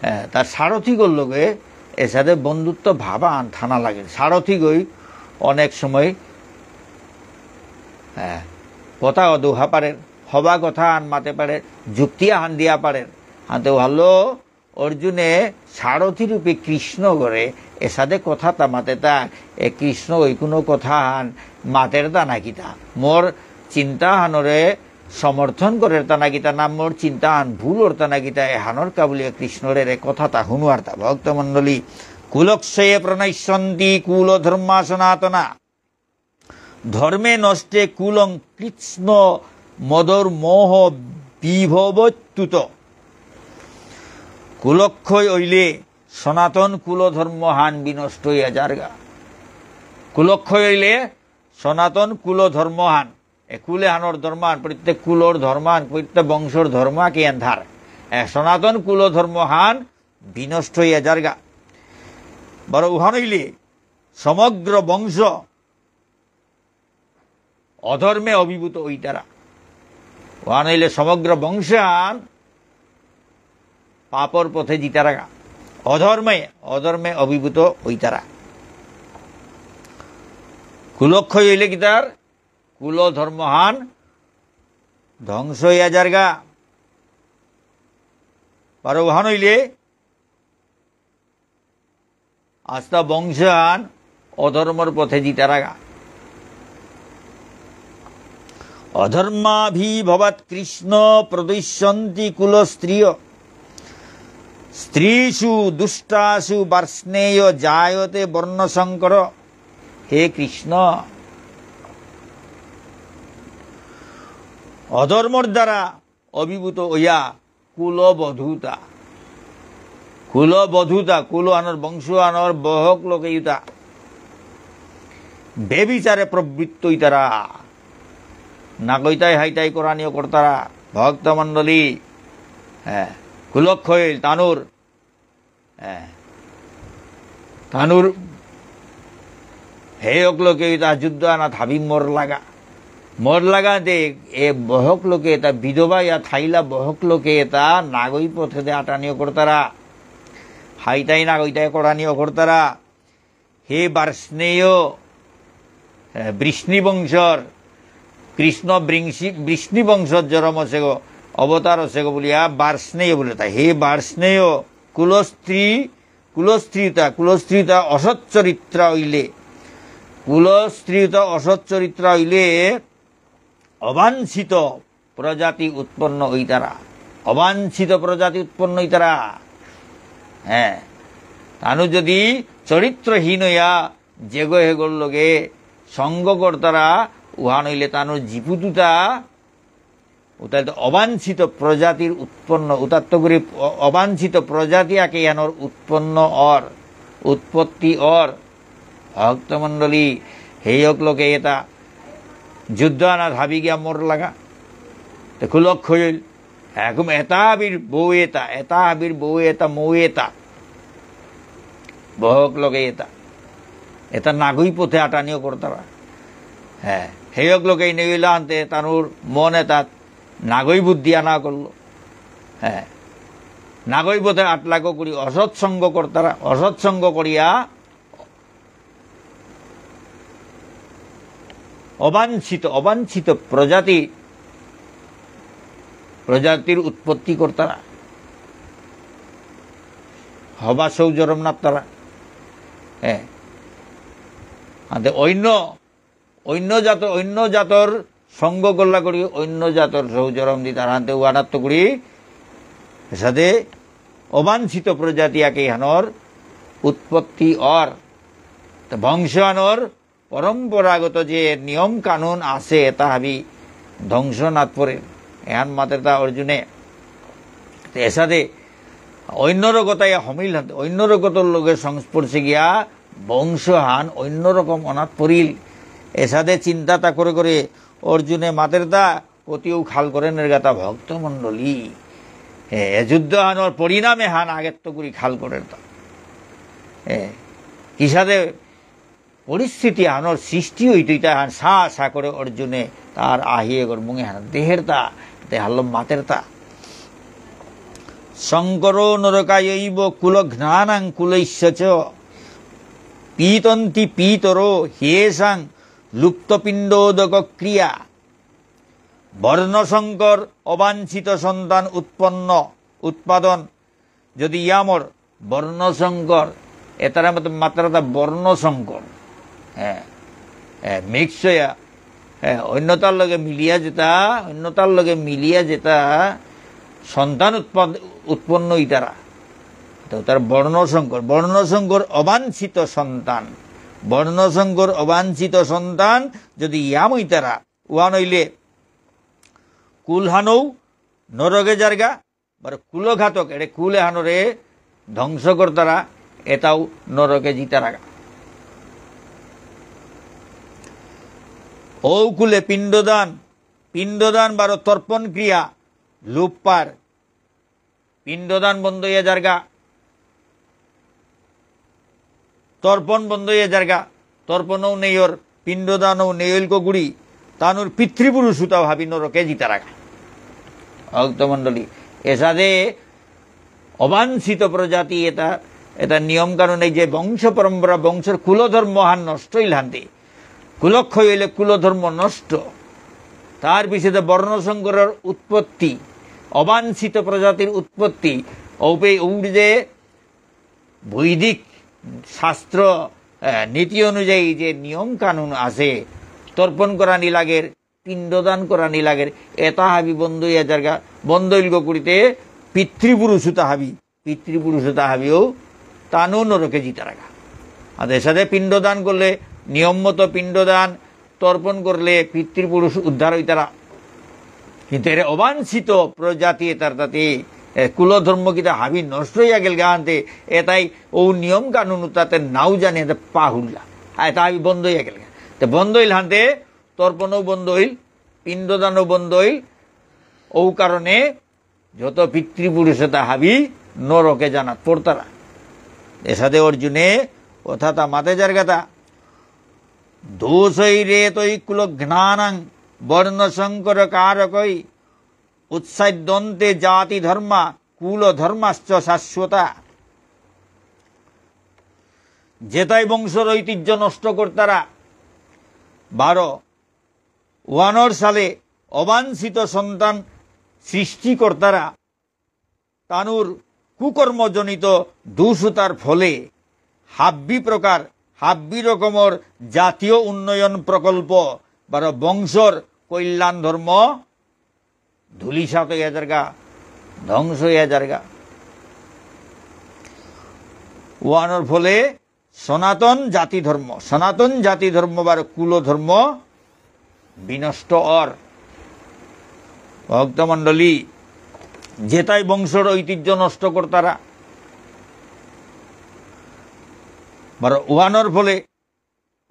এ, তার সারথিগর লগে এসাদে বন্ধুত্ব ভাবহান থানা লাগে। সারথিগই অনেক সময়, এ, কথা দোহা পারে, হবা কথা আন মাতে পারে, যুক্তি আহান দিয়া পারে। আনতে ভালো অর্জুনে সারথি রূপে কৃষ্ণগরে এসাদে কথা তা মাতেতা, এ কৃষ্ণ ওই কোনো কথা হান মাতেরতা নাকিতা। মোর চিন্তা হানরে সমর্থন করেরতা নাকিতা, না মোর চিন্তা হান ভুল অরতা নাকিতা, এহানর কা বুলিয়া কৃষ্ণরে রে কথা তা হুনুয়ারতা। ভক্তমণ্ডলী, কুলক্ষয়ে প্রণশ্যন্তি কুল ধর্মা সনাতনা। ধর্মে নষ্টে কুলং কৃৎস্ন মদর্মোহ বিভবত্যুত। কুলক্ষয় অইলে সনাতন কুল ধর্মহান বিনষ্ট হইয়া যারগা। কুলক্ষয় অইলে সনাতন কুল ধর্মহান, এ কুল এহানর ধর্মহান, প্রত্যেক কুলর ধর্মহান, প্রত্যেক বংশর ধর্ম কি এন্ধার। এ সনাতন কুল ধর্মহান বিনষ্ট হইয়া যারগা। বড় উহান অইলে সমগ্র বংশ অধর্মে অভিভূত হইতারা। ওহান হইলে সমগ্র বংশহান পাপর পথে জিতারাগা। অধর্মে, অধর্মে অভিভূত হইতারা। কুলক্ষয় হইলে কি তার? কুল ধর্মহান ধ্বংস হইয়া যারগা। বারো উহান হইলে আস্তা বংশহান অধর্মর পথে জিতারাগা। অধর্মাভিভবাৎ কৃষ্ণ প্রদুষ্যন্তি কুলস্ত্রিয়। স্ত্রীষু দুষ্টাসু বার্ষ্ণেয় জায়তে বর্ণসঙ্কর। হে কৃষ্ণ, অধর্মর দ্বারা অভিভূত হইয়া কুলবধূতা, কুলবধূতা, কুলহানর বংশহানর বহক লোকেইতা বেবিচারে প্রবৃত্ত ইতারা। নাগইতাই হাইতাই করানিও করতারা। ভক্তমণ্ডলী, হ্যাঁ, কুলক্ষয় তানুর হ্যাঁ। তানুর হেয়ক লোকে তা যুদ্ধ আনা থাবি মর লাগা। মর লাগা দে এ বহক লোকে তা বিধবা ইয়া থাইলা বহক লোকে তা নাগই পথে দে আটানিও করতারা। হাইতাই নাগইতাই করানিও করতারা। হে বার্ষ্ণেয়, এ, বৃষ্ণি বংশর, কৃষ্ণ বৃংশি-, বৃষ্ণি বংশর জরম অসেগ, অবতার অসেগ বুলিয়া বার্ষ্ণেয় বুলে তা। হে বার্ষ্ণেয়, কুলস্ত্রী, কুলস্ত্রীতা, কুলস্ত্রীতা অসচ্চরিত্রা হইলে, কুলস্ত্রীতা অসচ্চরিত্রা হইলে অবাঞ্ছিত প্রজাতি উৎপন্ন হইতারা। অবাঞ্ছিত প্রজাতি উৎপন্ন হইতারা। হ্যাঁ, তানু যদি চরিত্রহীন হইয়া যেগো হেগোর লগে সঙ্গ করতারা, উহান হইলে তানুর জিপুতুতা, উতাইলে তো অবাঞ্ছিত প্রজাতির উৎপন্ন, উতাত্ত করে অ-, অবাঞ্ছিত প্রজাতি আকে ইয়ানোর উৎপন্ন অর, উৎপত্তি অর। ভক্তমণ্ডলী, হেয়ক লোকে এটা যুদ্ধ আনাত হাবি গিয়া মর লাগা। তে কুলক হইল, এখন এটা হাবির বউ এটা, এটা হাবির বউ এটা, মৌ এটা। বহক লোকে এটা। এটা নাগই পথে আটানিও করতারা। হ্যাঁ, হেয়ক লোকে নেইলা আনতে তানুর মন এটা নাগই বুদ্ধি আনা করলো। হ্যাঁ, নাগই পথে আটলাকো করি অসৎসঙ্গ করতারা, অসৎসঙ্গ করিয়া অবাঞ্ছিত, অবাঞ্ছিত প্রজাতি, প্রজাতির উৎপত্তি করতারা। হবা সৌ জরম নাত্তারা। হ্যাঁ। আতে অন্য, অন্য জাত, অন্য জাতর সঙ্গ গল্লা করি, অন্য জাতর সৌ জরম দি তার আনতে উহানাত্ত করি, এসাদে অবাঞ্ছিত প্রজাতি আকে ইহানোর উৎপত্তি অর। তো বংশহানোর পরম্পরাগত যে নিয়ম কানুন আছে, তা হাবি ধ্বংস নাত পরে। এহান মাতের তা অর্জুনে। তো এসাদে অন্য রকতায় হমিল হান, অন্য রকতর লগে সংস্পর্শে গিয়া বংশহান অন্যরকম অনাত পড়িল। এসাদে চিন্তা তা করে করে অর্জুনে মাতের তা কতিও খাল করে নির্গাতা ভক্তমণ্ডলী। এ, এ যুদ্ধ হানোর পরিণামে হান আগেত্ত করি খাল করে তা। এ, কিসাদে পরিস্থিতি হানোর সৃষ্টি হইতই তা হান সা সা করে অর্জুনে তার আহিয়ে গর মুঙে হান দেহের তা, দেহাল্ল মাতের তা। শঙ্করো নরকায়ৈব কুলঘ্নানাং কুলস্য চ। পীতন্তি পীতরো হ্যেষাং লুপ্তপিণ্ডোদকক্রিয়া। বর্ণসঙ্কর অবাঞ্ছিত সন্তান উৎপন্ন, উৎপাদন যদি ইয়ামর বর্ণসঙ্কর, এতারা মত মাত্রাতা বর্ণসঙ্কর। হ্যাঁ, হ্যাঁ, mix হইয়া, হ্যাঁ, অন্যতার লগে মিলিয়া যেতা, অন্যতার লগে মিলিয়া যেতা সন্তান উৎপাদ-, উৎপন্ন ইতারা। তো তার বর্ণসঙ্কর, বর্ণসঙ্কর অবাঞ্ছিত সন্তান, বর্ণসঙ্কর অবাঞ্ছিত সন্তান যদি ইয়াম ইতারা, উহান হইলে কুলহানৌ নরকে যারগা, বারো কুলঘাতক, এরে কুল এহানরে ধ্বংস করতারা, এতাও নরকে জিতারাগা। ঔ কুলে পিণ্ডদান, পিণ্ডদান বারো তর্পণ ক্রিয়া লোপ পার। পিণ্ডদান বন্ধ হইয়া যারগা। তর্পণ বন্ধ হইয়া যারগা, তর্পণও নেইয়র, পিণ্ডদানও নেইয়ল কগুড়ি, তানুর পিতৃপুরুষ উতা ভাবি নরকে জিতারাগা। ভক্তমণ্ডলী, এসাদে অবাঞ্ছিত প্রজাতি এটা, এটা নিয়ম কানুন এই যে বংশ পরম্পরা, বংশর কুলধর্ম হান নষ্ট হইল হান্তি। কুলক্ষয় হইলে কুলধর্ম নষ্ট। তার পিছেদে বর্ণসঙ্করর উৎপত্তি, অবাঞ্ছিত প্রজাতির উৎপত্তি, ঔপে ঔর যে বৈদিক শাস্ত্র, এ, নীতি অনুযায়ী যে নিয়ম কানুন আছে, তর্পণ করানি লাগের, পিণ্ডদান করানি লাগের, এতা হাবি বন্ধ হইয়া যারগা, বন্ধ হইল গো করিতে পিতৃপুরুষ উতা হাবি, পিতৃপুরুষ উতা হাবিও তানু নরকে জিতারাগা। আর এসাদে পিণ্ডদান করলে, নিয়ম মতো পিণ্ডদান, তর্পণ করলে পিতৃপুরুষ উদ্ধার হইতারা। কিন্তু এর অবাঞ্ছিত প্রজাতি এতার তাতে, এ, কুলধর্ম কিতা হাবি নষ্ট হইয়া গেল গাহান্তে, এতাই ও নিয়ম কানুন তাতে নাও জানে এতা পাহুল্লা। আর এতা হাবি বন্ধ হইয়া গেল। তে বন্ধ হইল হান্তে, তর্পণও বন্ধ হইল, পিণ্ডদানও বন্ধ হইল। ও কারণে যত পিতৃপুরুষ এতা হাবি নরকে জানাত পড়তারা। এসাদে অর্জুনে অথাতা মাতে যারগাতা। দোষৈরেতৈকুলঘ্নানাং বর্ণসঙ্করকারকৈঃ। উৎসাদ্যন্তে জাতিধর্মা কুলধর্মাশ্চ শাশ্বতা। যেতাই বংশর ঐতিহ্য নষ্ট করতারা, বারো ওয়ানর সালে অবাঞ্ছিত সন্তান সৃষ্টি করতারা, তানুর কুকর্মজনিত দুষ্টতার ফলে হাব্বি প্রকার, হাব্বি রকমর জাতীয় উন্নয়ন প্রকল্প বারো বংশর কল্যাণ ধর্ম ধুলিসাৎ হইয়া যারগা, ধ্বংস হইয়া যারগা। ওয়ানোর ফলে সনাতন জাতি ধর্ম, সনাতন জাতি ধর্ম বারো কুল ধর্ম বিনষ্ট অর। ভক্তমণ্ডলী, যেতাই বংশর ঐতিহ্য নষ্ট করতারা, বারো ওয়ানোর ফলে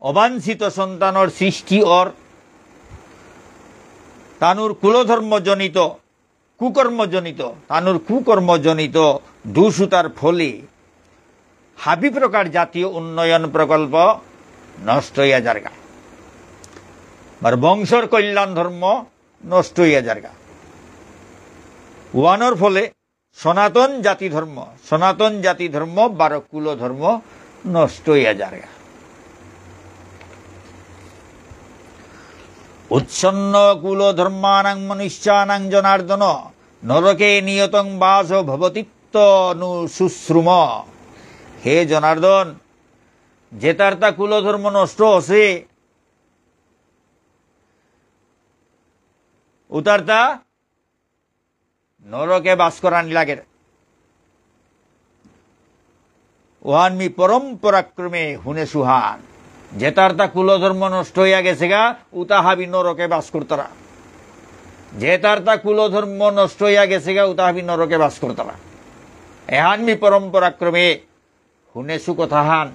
অবাঞ্ছিত সন্তানর সৃষ্টি অর, তানুর কুলধর্মজনিত, কুকর্মজনিত, তানুর কুকর্মজনিত দুষ্টতার ফলে হাবি প্রকার জাতীয় উন্নয়ন প্রকল্প নষ্ট হইয়া যারগা। আর বংশর কল্যাণ ধর্ম নষ্ট হইয়া যারগা। ওয়ানোর ফলে সনাতন জাতি ধর্ম, সনাতন জাতি ধর্ম বারো কুল ধর্ম নষ্ট হইয়া যারগা। উচ্ছন্নকুলধর্মাণাং মনুষ্যাণাং জনার্দন নরকে নিয়তং বাসো ভবতীত্যনুশুশ্রুম। হে জনার্দন, যেতারতা কুলধর্ম নষ্ট হসে, উতারতা নরকে বাস করানি লাগের। ওহান মি পরম্পরাক্রমে হুনেসুহান। যেতারতা কুলধর্ম নষ্ট হইয়া গেসেগা, উতা হাবি নরকে বাস করতারা। যেতারতা কুলধর্ম নষ্ট হইয়া গেসেগা, উতা হাবি নরকে বাস করতারা। এহান মি পরম্পরাক্রমে হুনেসু কথাহান।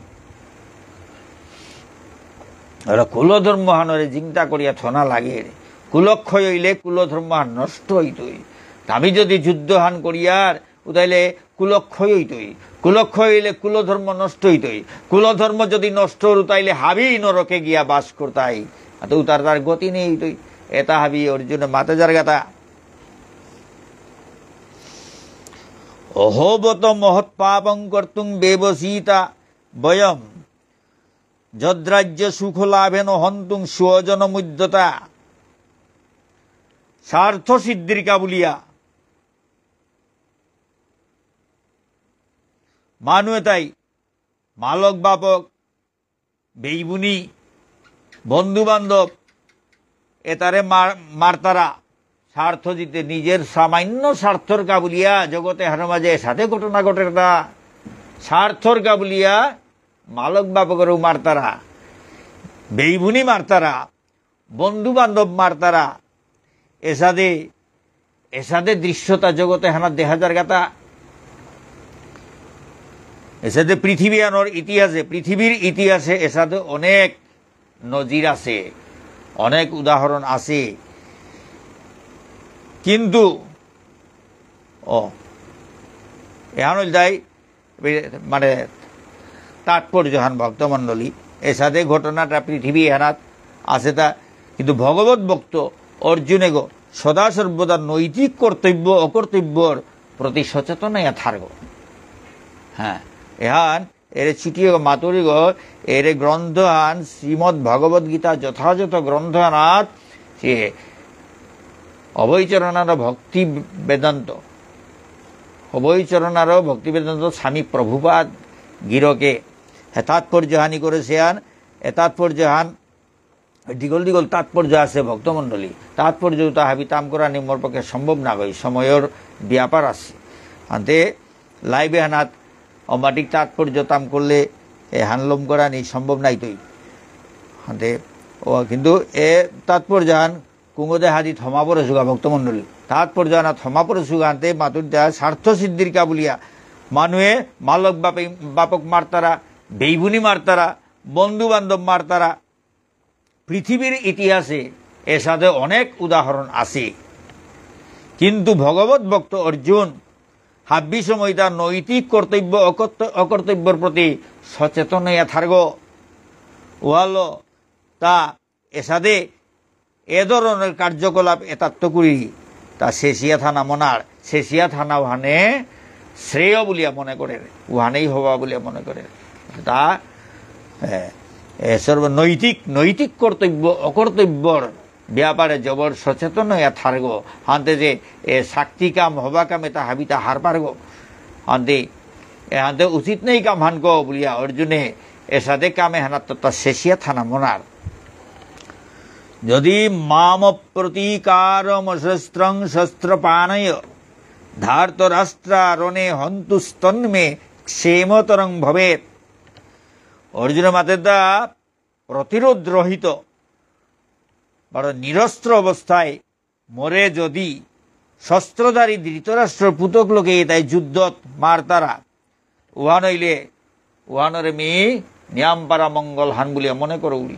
আর কুলধর্মহানরে চিন্তা করিয়া থনা লাগের। কুলক্ষয় হইলে কুলধর্মহান নষ্ট হইতই। আমি যদি যুদ্ধহান করিয়ার, উতাইলে কুলক্ষয় হইতই। কুলক্ষয় হইলে কুলধর্ম নষ্ট হইতই। কুলধর্ম যদি নষ্ট হর, উতাইলে হাবি নরকে গিয়া বাস করতাই। আতো উতার তার গতি নেই হইতই। এতা হাবি অর্জুন মাতে যারগাতা। অহোবত মহৎ পাপং কর্তুং ব্যবসিতা বয়ম। যদ্রাজ্য সুখ লাভেন হন্তুং স্বজনমুদ্যতা। স্বার্থ সিদ্ধির কা বুলিয়া মানু এতাই মালক বাপক, বেইবুনি, বন্ধু বান্ধব, এতারে মার-, মারতারা। স্বার্থ দিতে নিজের সামান্য স্বার্থর কা বুলিয়া জগত এহানর মাঝে এসাদে ঘটনা ঘটেরতা। স্বার্থর কা বুলিয়া মালক বাপকরেও মারতারা, বেইবুনি মারতারা, বন্ধু বান্ধব মারতারা, এসাদে, এসাদে দৃশ্যতা জগত এহানাত দেখা যারগাতা। এসাদে পৃথিবী আনর ইতিহাসে, পৃথিবীর ইতিহাসে এসাদে অনেক নজির আছে, অনেক উদাহরণ আছে। কিন্তু, ও, এহান হইল তাই মানে, তাৎপর্যহান ভক্তমণ্ডলী, এসাদে ঘটনাটা পৃথিবী এহানাত আছে তা, কিন্তু ভগবত ভক্ত অর্জুনেগো সদা সর্বদা নৈতিক কর্তব্য অকর্তব্যর প্রতি সচেতন হইয়া থারগো। হ্যাঁ, এহান এরে চুটিয়েগো মাতুরিগো, এরে গ্রন্থহান শ্রীমদ্ ভগবত গীতা যথাযথ গ্রন্থহানাত সে অভয়চরণার ভক্তি বেদান্ত অভয়চরণ আরো ভক্তিবেদান্ত স্বামী প্রভুপাদ গিরকে হে তাৎপর্য হানি করেসিয়ান, এ তাৎপর্য হান দীঘল দীঘল তাৎপর্য আছে ভক্তমণ্ডলী। তাৎপর্য তা হাবি তাম করানি মোর পক্ষে সম্ভব না হয়, সময়র ব্যাপার আছে। আনতে live এহানাত অমাটিক তাৎপর্য তাম করলে এ হানলম করানি সম্ভব নাইতই। আনতে ও কিন্তু এ তাৎপর্য হান কুঙগদে হাদি থমা পড়ে সুগা ভক্তমণ্ডলী। তাৎপর্য হানা থমা পড়ে সুগা আনতে মাতুর দেয়া স্বার্থ সিদ্ধির কা বুলিয়া মানুয়ে মালক বাপে-, বাপক মারতারা, বেইবুনি মারতারা, বন্ধু বান্ধব মারতারা, পৃথিবীর ইতিহাসে এসাদে অনেক উদাহরণ আছে। কিন্তু ভগবত ভক্ত অর্জুন হাব্বি সময় তার নৈতিক কর্তব্য অকর্ত-, অকর্তব্যর প্রতি সচেতন হইয়া থারগ। ওয়ালো তা এসাদে এ ধরনের কার্যকলাপ এতাত্ত করি তা শেষিয়া থানা মনার, শেষিয়া থানা ওহানে শ্রেয় বুলিয়া মনে করে, ওহানেই হবা বুলিয়া মনে করে। তা, এ, এ, সর্ব নৈতিক, নৈতিক কর্তব্য, অকর্তব্যর ব্যাপারে জবর সচেতন হইয়া থারগ। হানতে যে, এ, শাক্তি কাম, হবা কাম, এতা হাবিতা হার পারগ। হানতে, এ, হানতে উচিত নেই কাম হানগ বুলিয়া অর্জুনে এসাদে কামে হানাত্ত তা শেষিয়া থানা মনার। যদি মামপ্রতীকারমশস্ত্রং শস্ত্রপাণয় ধার্তরাষ্ট্রারণে হন্তুস্তন্মে ক্ষেমতরং ভবেৎ। অর্জুন মাতের দা প্রতিরোধ রহিত, বড় নিরস্ত্র অবস্থায় মোরে যদি শস্ত্রধারী ধৃতরাষ্ট্রর পুতক লোকে তাই যুদ্ধত মারতারা, উহান হইলে, উহানরে মি নিয়াম পারা মঙ্গল হান বুলিয়া মনে করৌরি।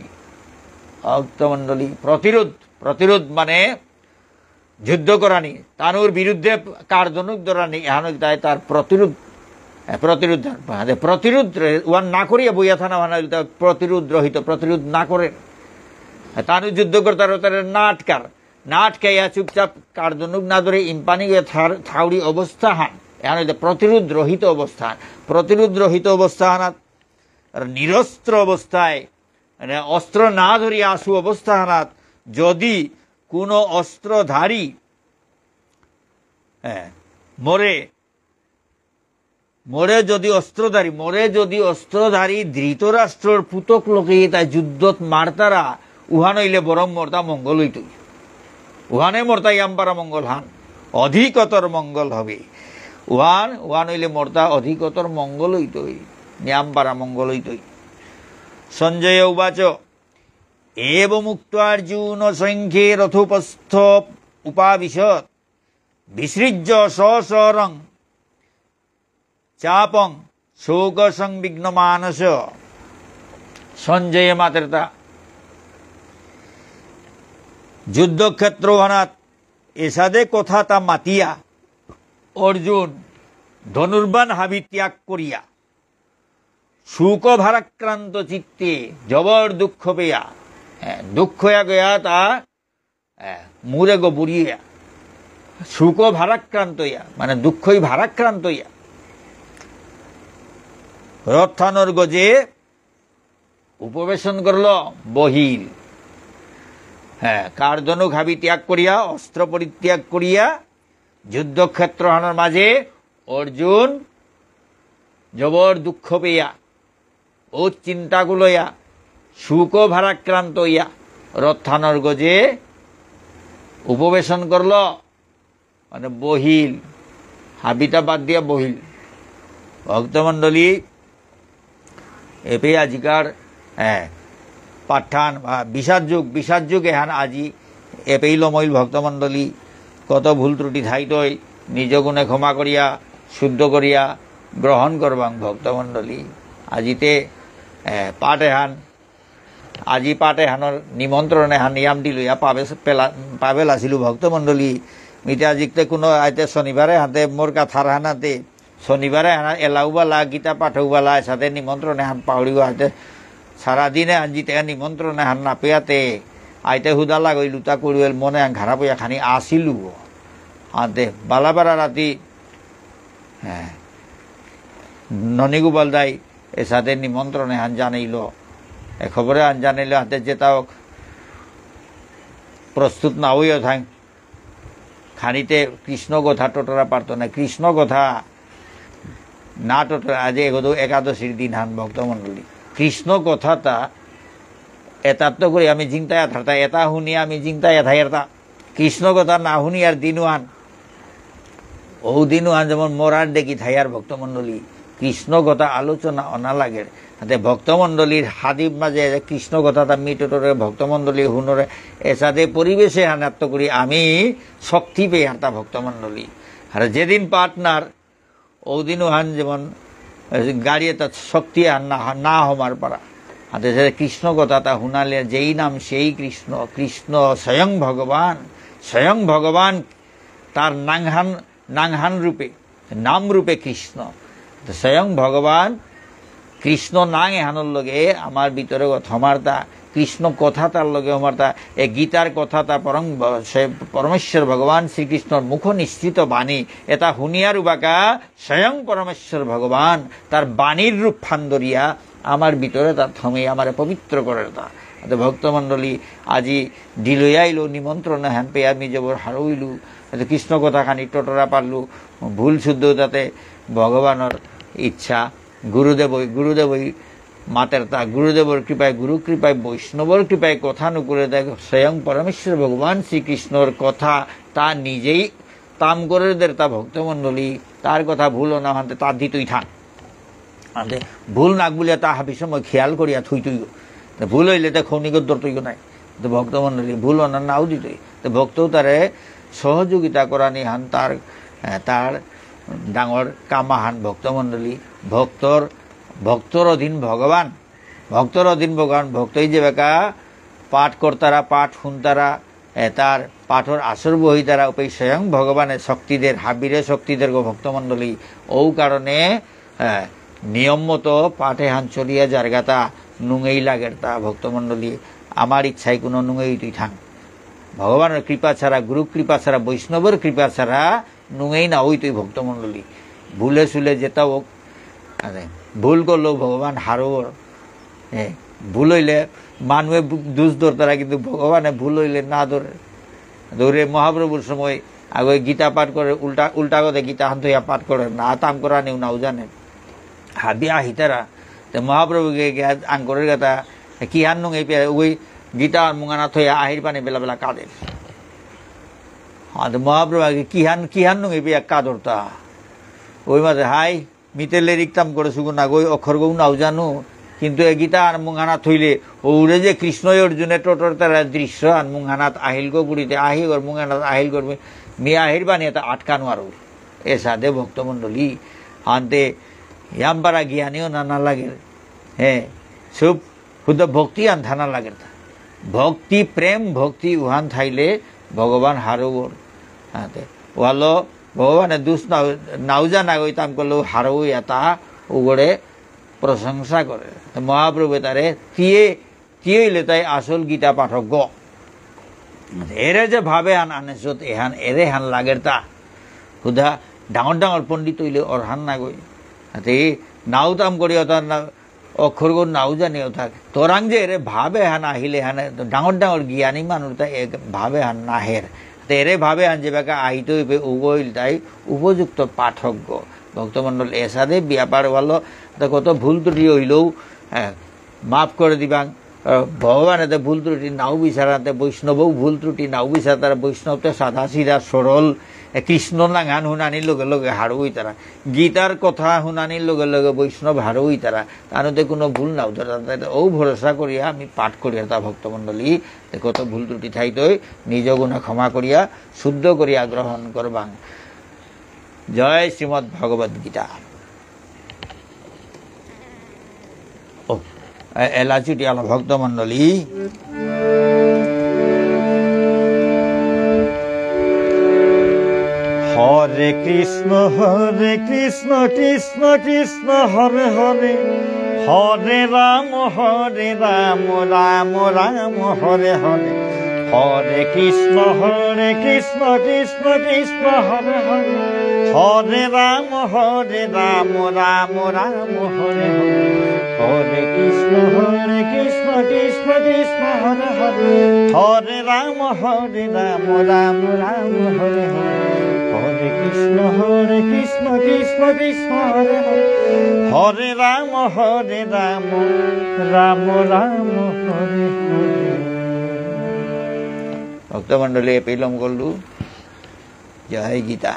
ভক্তমণ্ডলী, প্রতিরোধ, প্রতিরোধ মানে যুদ্ধ করানি, তানুর বিরুদ্ধে কার্দনুক ধরানি, এহান তাই তার প্রতিরোধ, এ, প্রতিরোধ, মানে প্রতিরোধ রে-, উহান না করিয়া বইয়া থানা হান হইলে তার প্রতিরোধ রহিত, প্রতিরোধ না করে। তানু যুদ্ধ করতার তার না আটকার। না আটকাইয়া চুপচাপ কার্দনুক না ধরে ইম্পানি হয়ে থার-, থাউরি অবস্থা হান। এহান হইতে প্রতিরোধ রহিত অবস্থা হান। প্রতিরোধ রহিত অবস্থা হানাত আর নিরস্ত্র অবস্থায়, মানে অস্ত্র না ধরিয়া আসু অবস্থা হানাত যদি কোনো অস্ত্রধারী, হ্যাঁ, মোরে মোরে যদি অস্ত্রধারী, মোরে যদি অস্ত্রধারী ধৃতরাষ্ট্রর পুতক লোকে তাই যুদ্ধত মারতারা, উহান হইলে বরং মোরতা মঙ্গল হইতই। উহানে মোরতা ইয়াম পারা মঙ্গল হান, অধিকতর মঙ্গল হবে। উহান, উহান হইলে মোরতা অধিকতর মঙ্গল হইতই, ইয়াম পারা মঙ্গল হইতই। সঞ্জয় উবাচ, এবমুক্ত্বার্জুন সংখ্যে রথোপস্থ উপাবিশৎ। বিসৃজ্য সশরং চাপং শোকসংবিগ্নমানস। সঞ্জয় মাতেরতা যুদ্ধক্ষেত্র হানাত এসাদে কথাতা মাতিয়া অর্জুন ধনুর্বাণ হাবি ত্যাগ করিয়া শোক ভারাক্রান্ত চিত্তে জবর দুঃখ পেয়া, এ, দুঃখ হইয়া গয়া তা এ, মুরে গো বুড়িয়া, শোক ভারাক্রান্ত ইয়া, মানে দুঃখই ভারাক্রান্ত ইয়া। রথহানর গজে উপবেশন করল, বহিল। হ্যাঁ, কার্দনুক হাবি ত্যাগ করিয়া, অস্ত্র পরিত্যাগ করিয়া, যুদ্ধক্ষেত্র হানর মাঝে অর্জুন জবর দুঃখ পেয়া, ও চিন্তাকুল ইয়া, শোক ভারাক্রান্ত ইয়া, রথহানর গজে উপবেশন করল, মানে বহিল, হাবিতা বাদ দিয়া বহিল। ভক্তমণ্ডলী, এপে আজিকার, এ, পাঠান বা বিষাদ যোগ, বিষাদ যোগ এহান আজি এপেই লমইল ভক্তমণ্ডলী, কত ভুল ত্রুটি থাইতই, নিজ গুণে ক্ষমা করিয়া, শুদ্ধ করিয়া গ্রহণ করবাং ভক্তমণ্ডলী। আজিতে, এ, পাঠ এহান, আজি পাঠ এহানর নিমন্ত্রণ এহান ইয়াম দিলু, ইয়া পাবে পেলা-, পাবেল আসিলু ভক্তমণ্ডলী। মিতে আজিকতে কোনো আইতে শনিবারে হাতে মোর কাথার হানাতে শনিবারে হানা এলাউবালা, গীতা পাঠৌবালা, এসাদে নিমন্ত্রণ এহান পাহরিব হাতে। সারাদিনে আনজিতে নিমন্ত্রণ এহান না পেয়াতে, আইতে হুদা লাগই লুতা কুড়ুয়েল মনে আন খারাপ হইয়া খানি আসিলু। হাতে বালাবারা রাতি, হ্যাঁ, ননীগোপাল দাই এসাদে নিমন্ত্রণ এহান জানাইল। এ খবর এহান জানাইল হাতে যেতাও প্রস্তুত না হইয়া থাক। হানিতে কৃষ্ণ কথা টটরা পারতো না। কৃষ্ণ কথা না টটরা, আজ এগোদো একাদশীর দিন হান ভক্তমণ্ডলী। কৃষ্ণ কথাতা এতাত্ত করে আমি চিন্তায় থাকতা, এতা হুনি আমি চিন্তায় থাইয়ারতা। কৃষ্ণ কথা না হুনি আর দিনু হান ও দিনু আন যেমন মরার দেখি থাইয়ার ভক্তমণ্ডলী, কৃষ্ণ কথা আলোচনা অনা লাগের। হাতে ভক্তমণ্ডলীর হাদিব মাঝে কৃষ্ণ কথা তা মিটুটরে ভক্তমণ্ডলী হুনরে এসাদে পরিবেশে হানাত্ত করি আমি শক্তি পেয়ারতা ভক্তমণ্ডলী। আর যেদিন পার্টনার, ও দিনু হান যেমন, এ, গাড়ি এটা শক্তি আর না, না হমার পারা। হাতে সে কৃষ্ণ কথা তা হুনালে যেই নাম সেই কৃষ্ণ, কৃষ্ণ স্বয়ং ভগবান, স্বয়ং ভগবান তার নাংহান, নাংহান রূপে, নাম রূপে কৃষ্ণ। তো স্বয়ং ভগবান কৃষ্ণ নাং এহানর লগে আমার ভিতরে গত হমারতা, কৃষ্ণ কথা তার লগে হমারতা, এ গীতার কথা তা পরম ব-, সে পরমেশ্বর ভগবান শ্রীকৃষ্ণর মুখ নিঃসৃত বাণী, এটা হুনিয়ার উবাকা স্বয়ং পরমেশ্বর ভগবান তার বাণীর রূপ ফান ধরিয়া আমার ভিতরে তা থমে আমারে পবিত্র করে তা। তো ভক্তমণ্ডলী, আজি দিলই আইলো নিমন্ত্রণ হান পেয়া আমি জবর হারইলু। তো কৃষ্ণ কথা খানি টটরা পারলু, ভুল শুদ্ধ তাতে ভগবানর ইচ্ছা। গুরুদেবই, গুরুদেবই মাতের তা, গুরুদেবর কৃপায়, গুরু কৃপায়, বৈষ্ণবর কৃপায় কথা নুকুরে দেখ, স্বয়ং পরমেশ্বর ভগবান শ্রীকৃষ্ণর কথা তা নিজেই তাম করে দের তা ভক্তমণ্ডলী, তার কথা ভুল না হানতে তা দিতই থান। আনতে ভুল নাক বুলিয়া তা হাবি সময় খেয়াল করিয়া থুই থুই। তো ভুল হইলে তো খৌনিগত দর তৈব নাই। তো ভক্তমণ্ডলী ভুল অনা নাও দিতই। তো ভক্ত তারে সহযোগিতা করানি হান তার, এ, তার ডাঙর কামাহান ভক্তমণ্ডলী। ভক্তর, ভক্তর অধীন ভগবান। ভক্তর অধীন ভগবান। ভক্তই যেবাকা পাঠ করতারা, পাঠ শুনতারা, এ, তার পাঠর আসর বহিতারা উপে স্বয়ং ভগবানে শক্তিদের, হাবিরে শক্তিদের গো ভক্তমণ্ডলী। ও কারণে, এ, নিয়ম মতো পাঠে হান চলিয়া যারগাতা নুঙেই লাগেরতা ভক্তমণ্ডলী। আমার ইচ্ছায় কোনো নুঙেই তুই থাং। ভগবানের কৃপা ছাড়া, গুরু কৃপা ছাড়া, বৈষ্ণবর কৃপা ছাড়া নুঙেই না হইতই ভক্তমণ্ডলী। ভুলে সুলে যেতা হোক, আরে, ভুল করলেও ভগবান হারৌর। এ, ভুল হইলে মানুয়ে বু-, দোষ ধরতারা, কিন্তু ভগবানে ভুল হইলে না ধরে। ধরে মহাপ্রভুর সময় আগে গীতা পাঠ করে, উল্টা, উল্টা কথা গীতা হান থইয়া পাঠ করে, না তাম করা নেও নাও জানে। হাবি আহিতারা, তো মহাপ্রভুকে গিয়া আঙ্করের কথা, "কি হান নুঙেই পেয়া, ওই গীতা আর মুঙানা থইয়া আহির পানি বেলা বেলা কাদের।" হ্যাঁ, তো মহাপ্রভু আগে, "কি হান, কি হান নুঙেই পেয়া কাদরতা?" ওই মাঝে, "হাই, মিতে লেরিক তাম করে সুগু না গই, অক্ষর গৌ নাও জানু, কিন্তু এ গীতা আর মুঙানা থইলে, ওরে যে কৃষ্ণ অর্জুনে টটর তারা দৃশ্য আর মুঙানাত আহিল গো গুড়িতে, আহি গর মুঙানাত আহিল গর, মি আহির পানি এটা আটকানো আর।" এসাদে ভক্তমণ্ডলী, আনতে ইয়াম্পারা জ্ঞানীও না, না লাগে। হ্যাঁ, সব হুদা ভক্তি আন থানা লাগে তা। ভক্তি, প্রেম, ভক্তি উহান থাইলে ভগবান হারৌর। আনতে, ওয়ালো ভগবানে দুষ নাও, নাও জানা গই তাম করলেও হারৌ ইয়াতা উগরে প্রশংসা করে। তো মহাপ্রভু তারে তিয়ে তিয়ইলে তাই আসল গীতা পাঠক গ। এরে যে ভাবে হান আনেছত এহান, এরে হান লাগের তা। হুদা ডাঙর ডাঙর পণ্ডিত হইলে অরহান না গই। আতে নাও তাম করি অতা না, অক্ষর গো নাও জানি অতা। তোরাং যে এরে ভাবে হান আহিলে হান, ডাঙর ডাঙর জ্ঞানী মানুষ তা এ ভাবে হান না হের। তে এরে ভাবে হান যে বাকা আহিত হইবে উগইল তাই উপযুক্ত পাঠক গ। ভক্তমণ্ডল এসাদে ব্যাপার হলো, তা কত ভুল ত্রুটি হইলেও, হ্যাঁ, মাফ করে দিবাং। আহ, ভগবানে তো ভুল ত্রুটি নাও বিচারাতে, বৈষ্ণবও ভুল ত্রুটি নাও বিচারতারা, বৈষ্ণব তো সাদা সিধা সরল, এ, কৃষ্ণ নাঙহান হুনানির লগে লগে হারৌ হইতারা, গীতার কথা হুনানির লগে লগে বৈষ্ণব হারৌ হইতারা, তানুতে কোনো ভুল নাও ধরা, ও ভরসা করিয়া আমি পাঠ করিয়া তা ভক্তমণ্ডলী, তে কত ভুল ত্রুটি থাইতই, নিজ গুণে ক্ষমা করিয়া, শুদ্ধ করিয়া গ্রহণ করবাং। জয় শ্রীমদ্ ভগবদ্ গীতা। ও, এ-, এলা চুটি আলো ভক্তমণ্ডলী। হরে কৃষ্ণ, হরে কৃষ্ণ, কৃষ্ণ কৃষ্ণ, হরে হরে, হরে রাম, হরে রাম, রাম রাম, হরে হরে। হরে কৃষ্ণ, হরে কৃষ্ণ, কৃষ্ণ কৃষ্ণ, হরে হরে। হরে রাম, হরে রাম, রাম রাম, হরে হরে। হরে কৃষ্ণ, হরে কৃষ্ণ, কৃষ্ণ কৃষ্ণ, হরে হরে। হরে রাম, হরে রাম, রাম রাম, হরে হরে। হরে কৃষ্ণ, হরে কৃষ্ণ, কৃষ্ণ কৃষ্ণ, হরে হরে। হরে রাম, হরে রাম, রাম রাম, হরে হরে। ভক্তমণ্ডলী, এপেই লম করলু। জয় গীতা।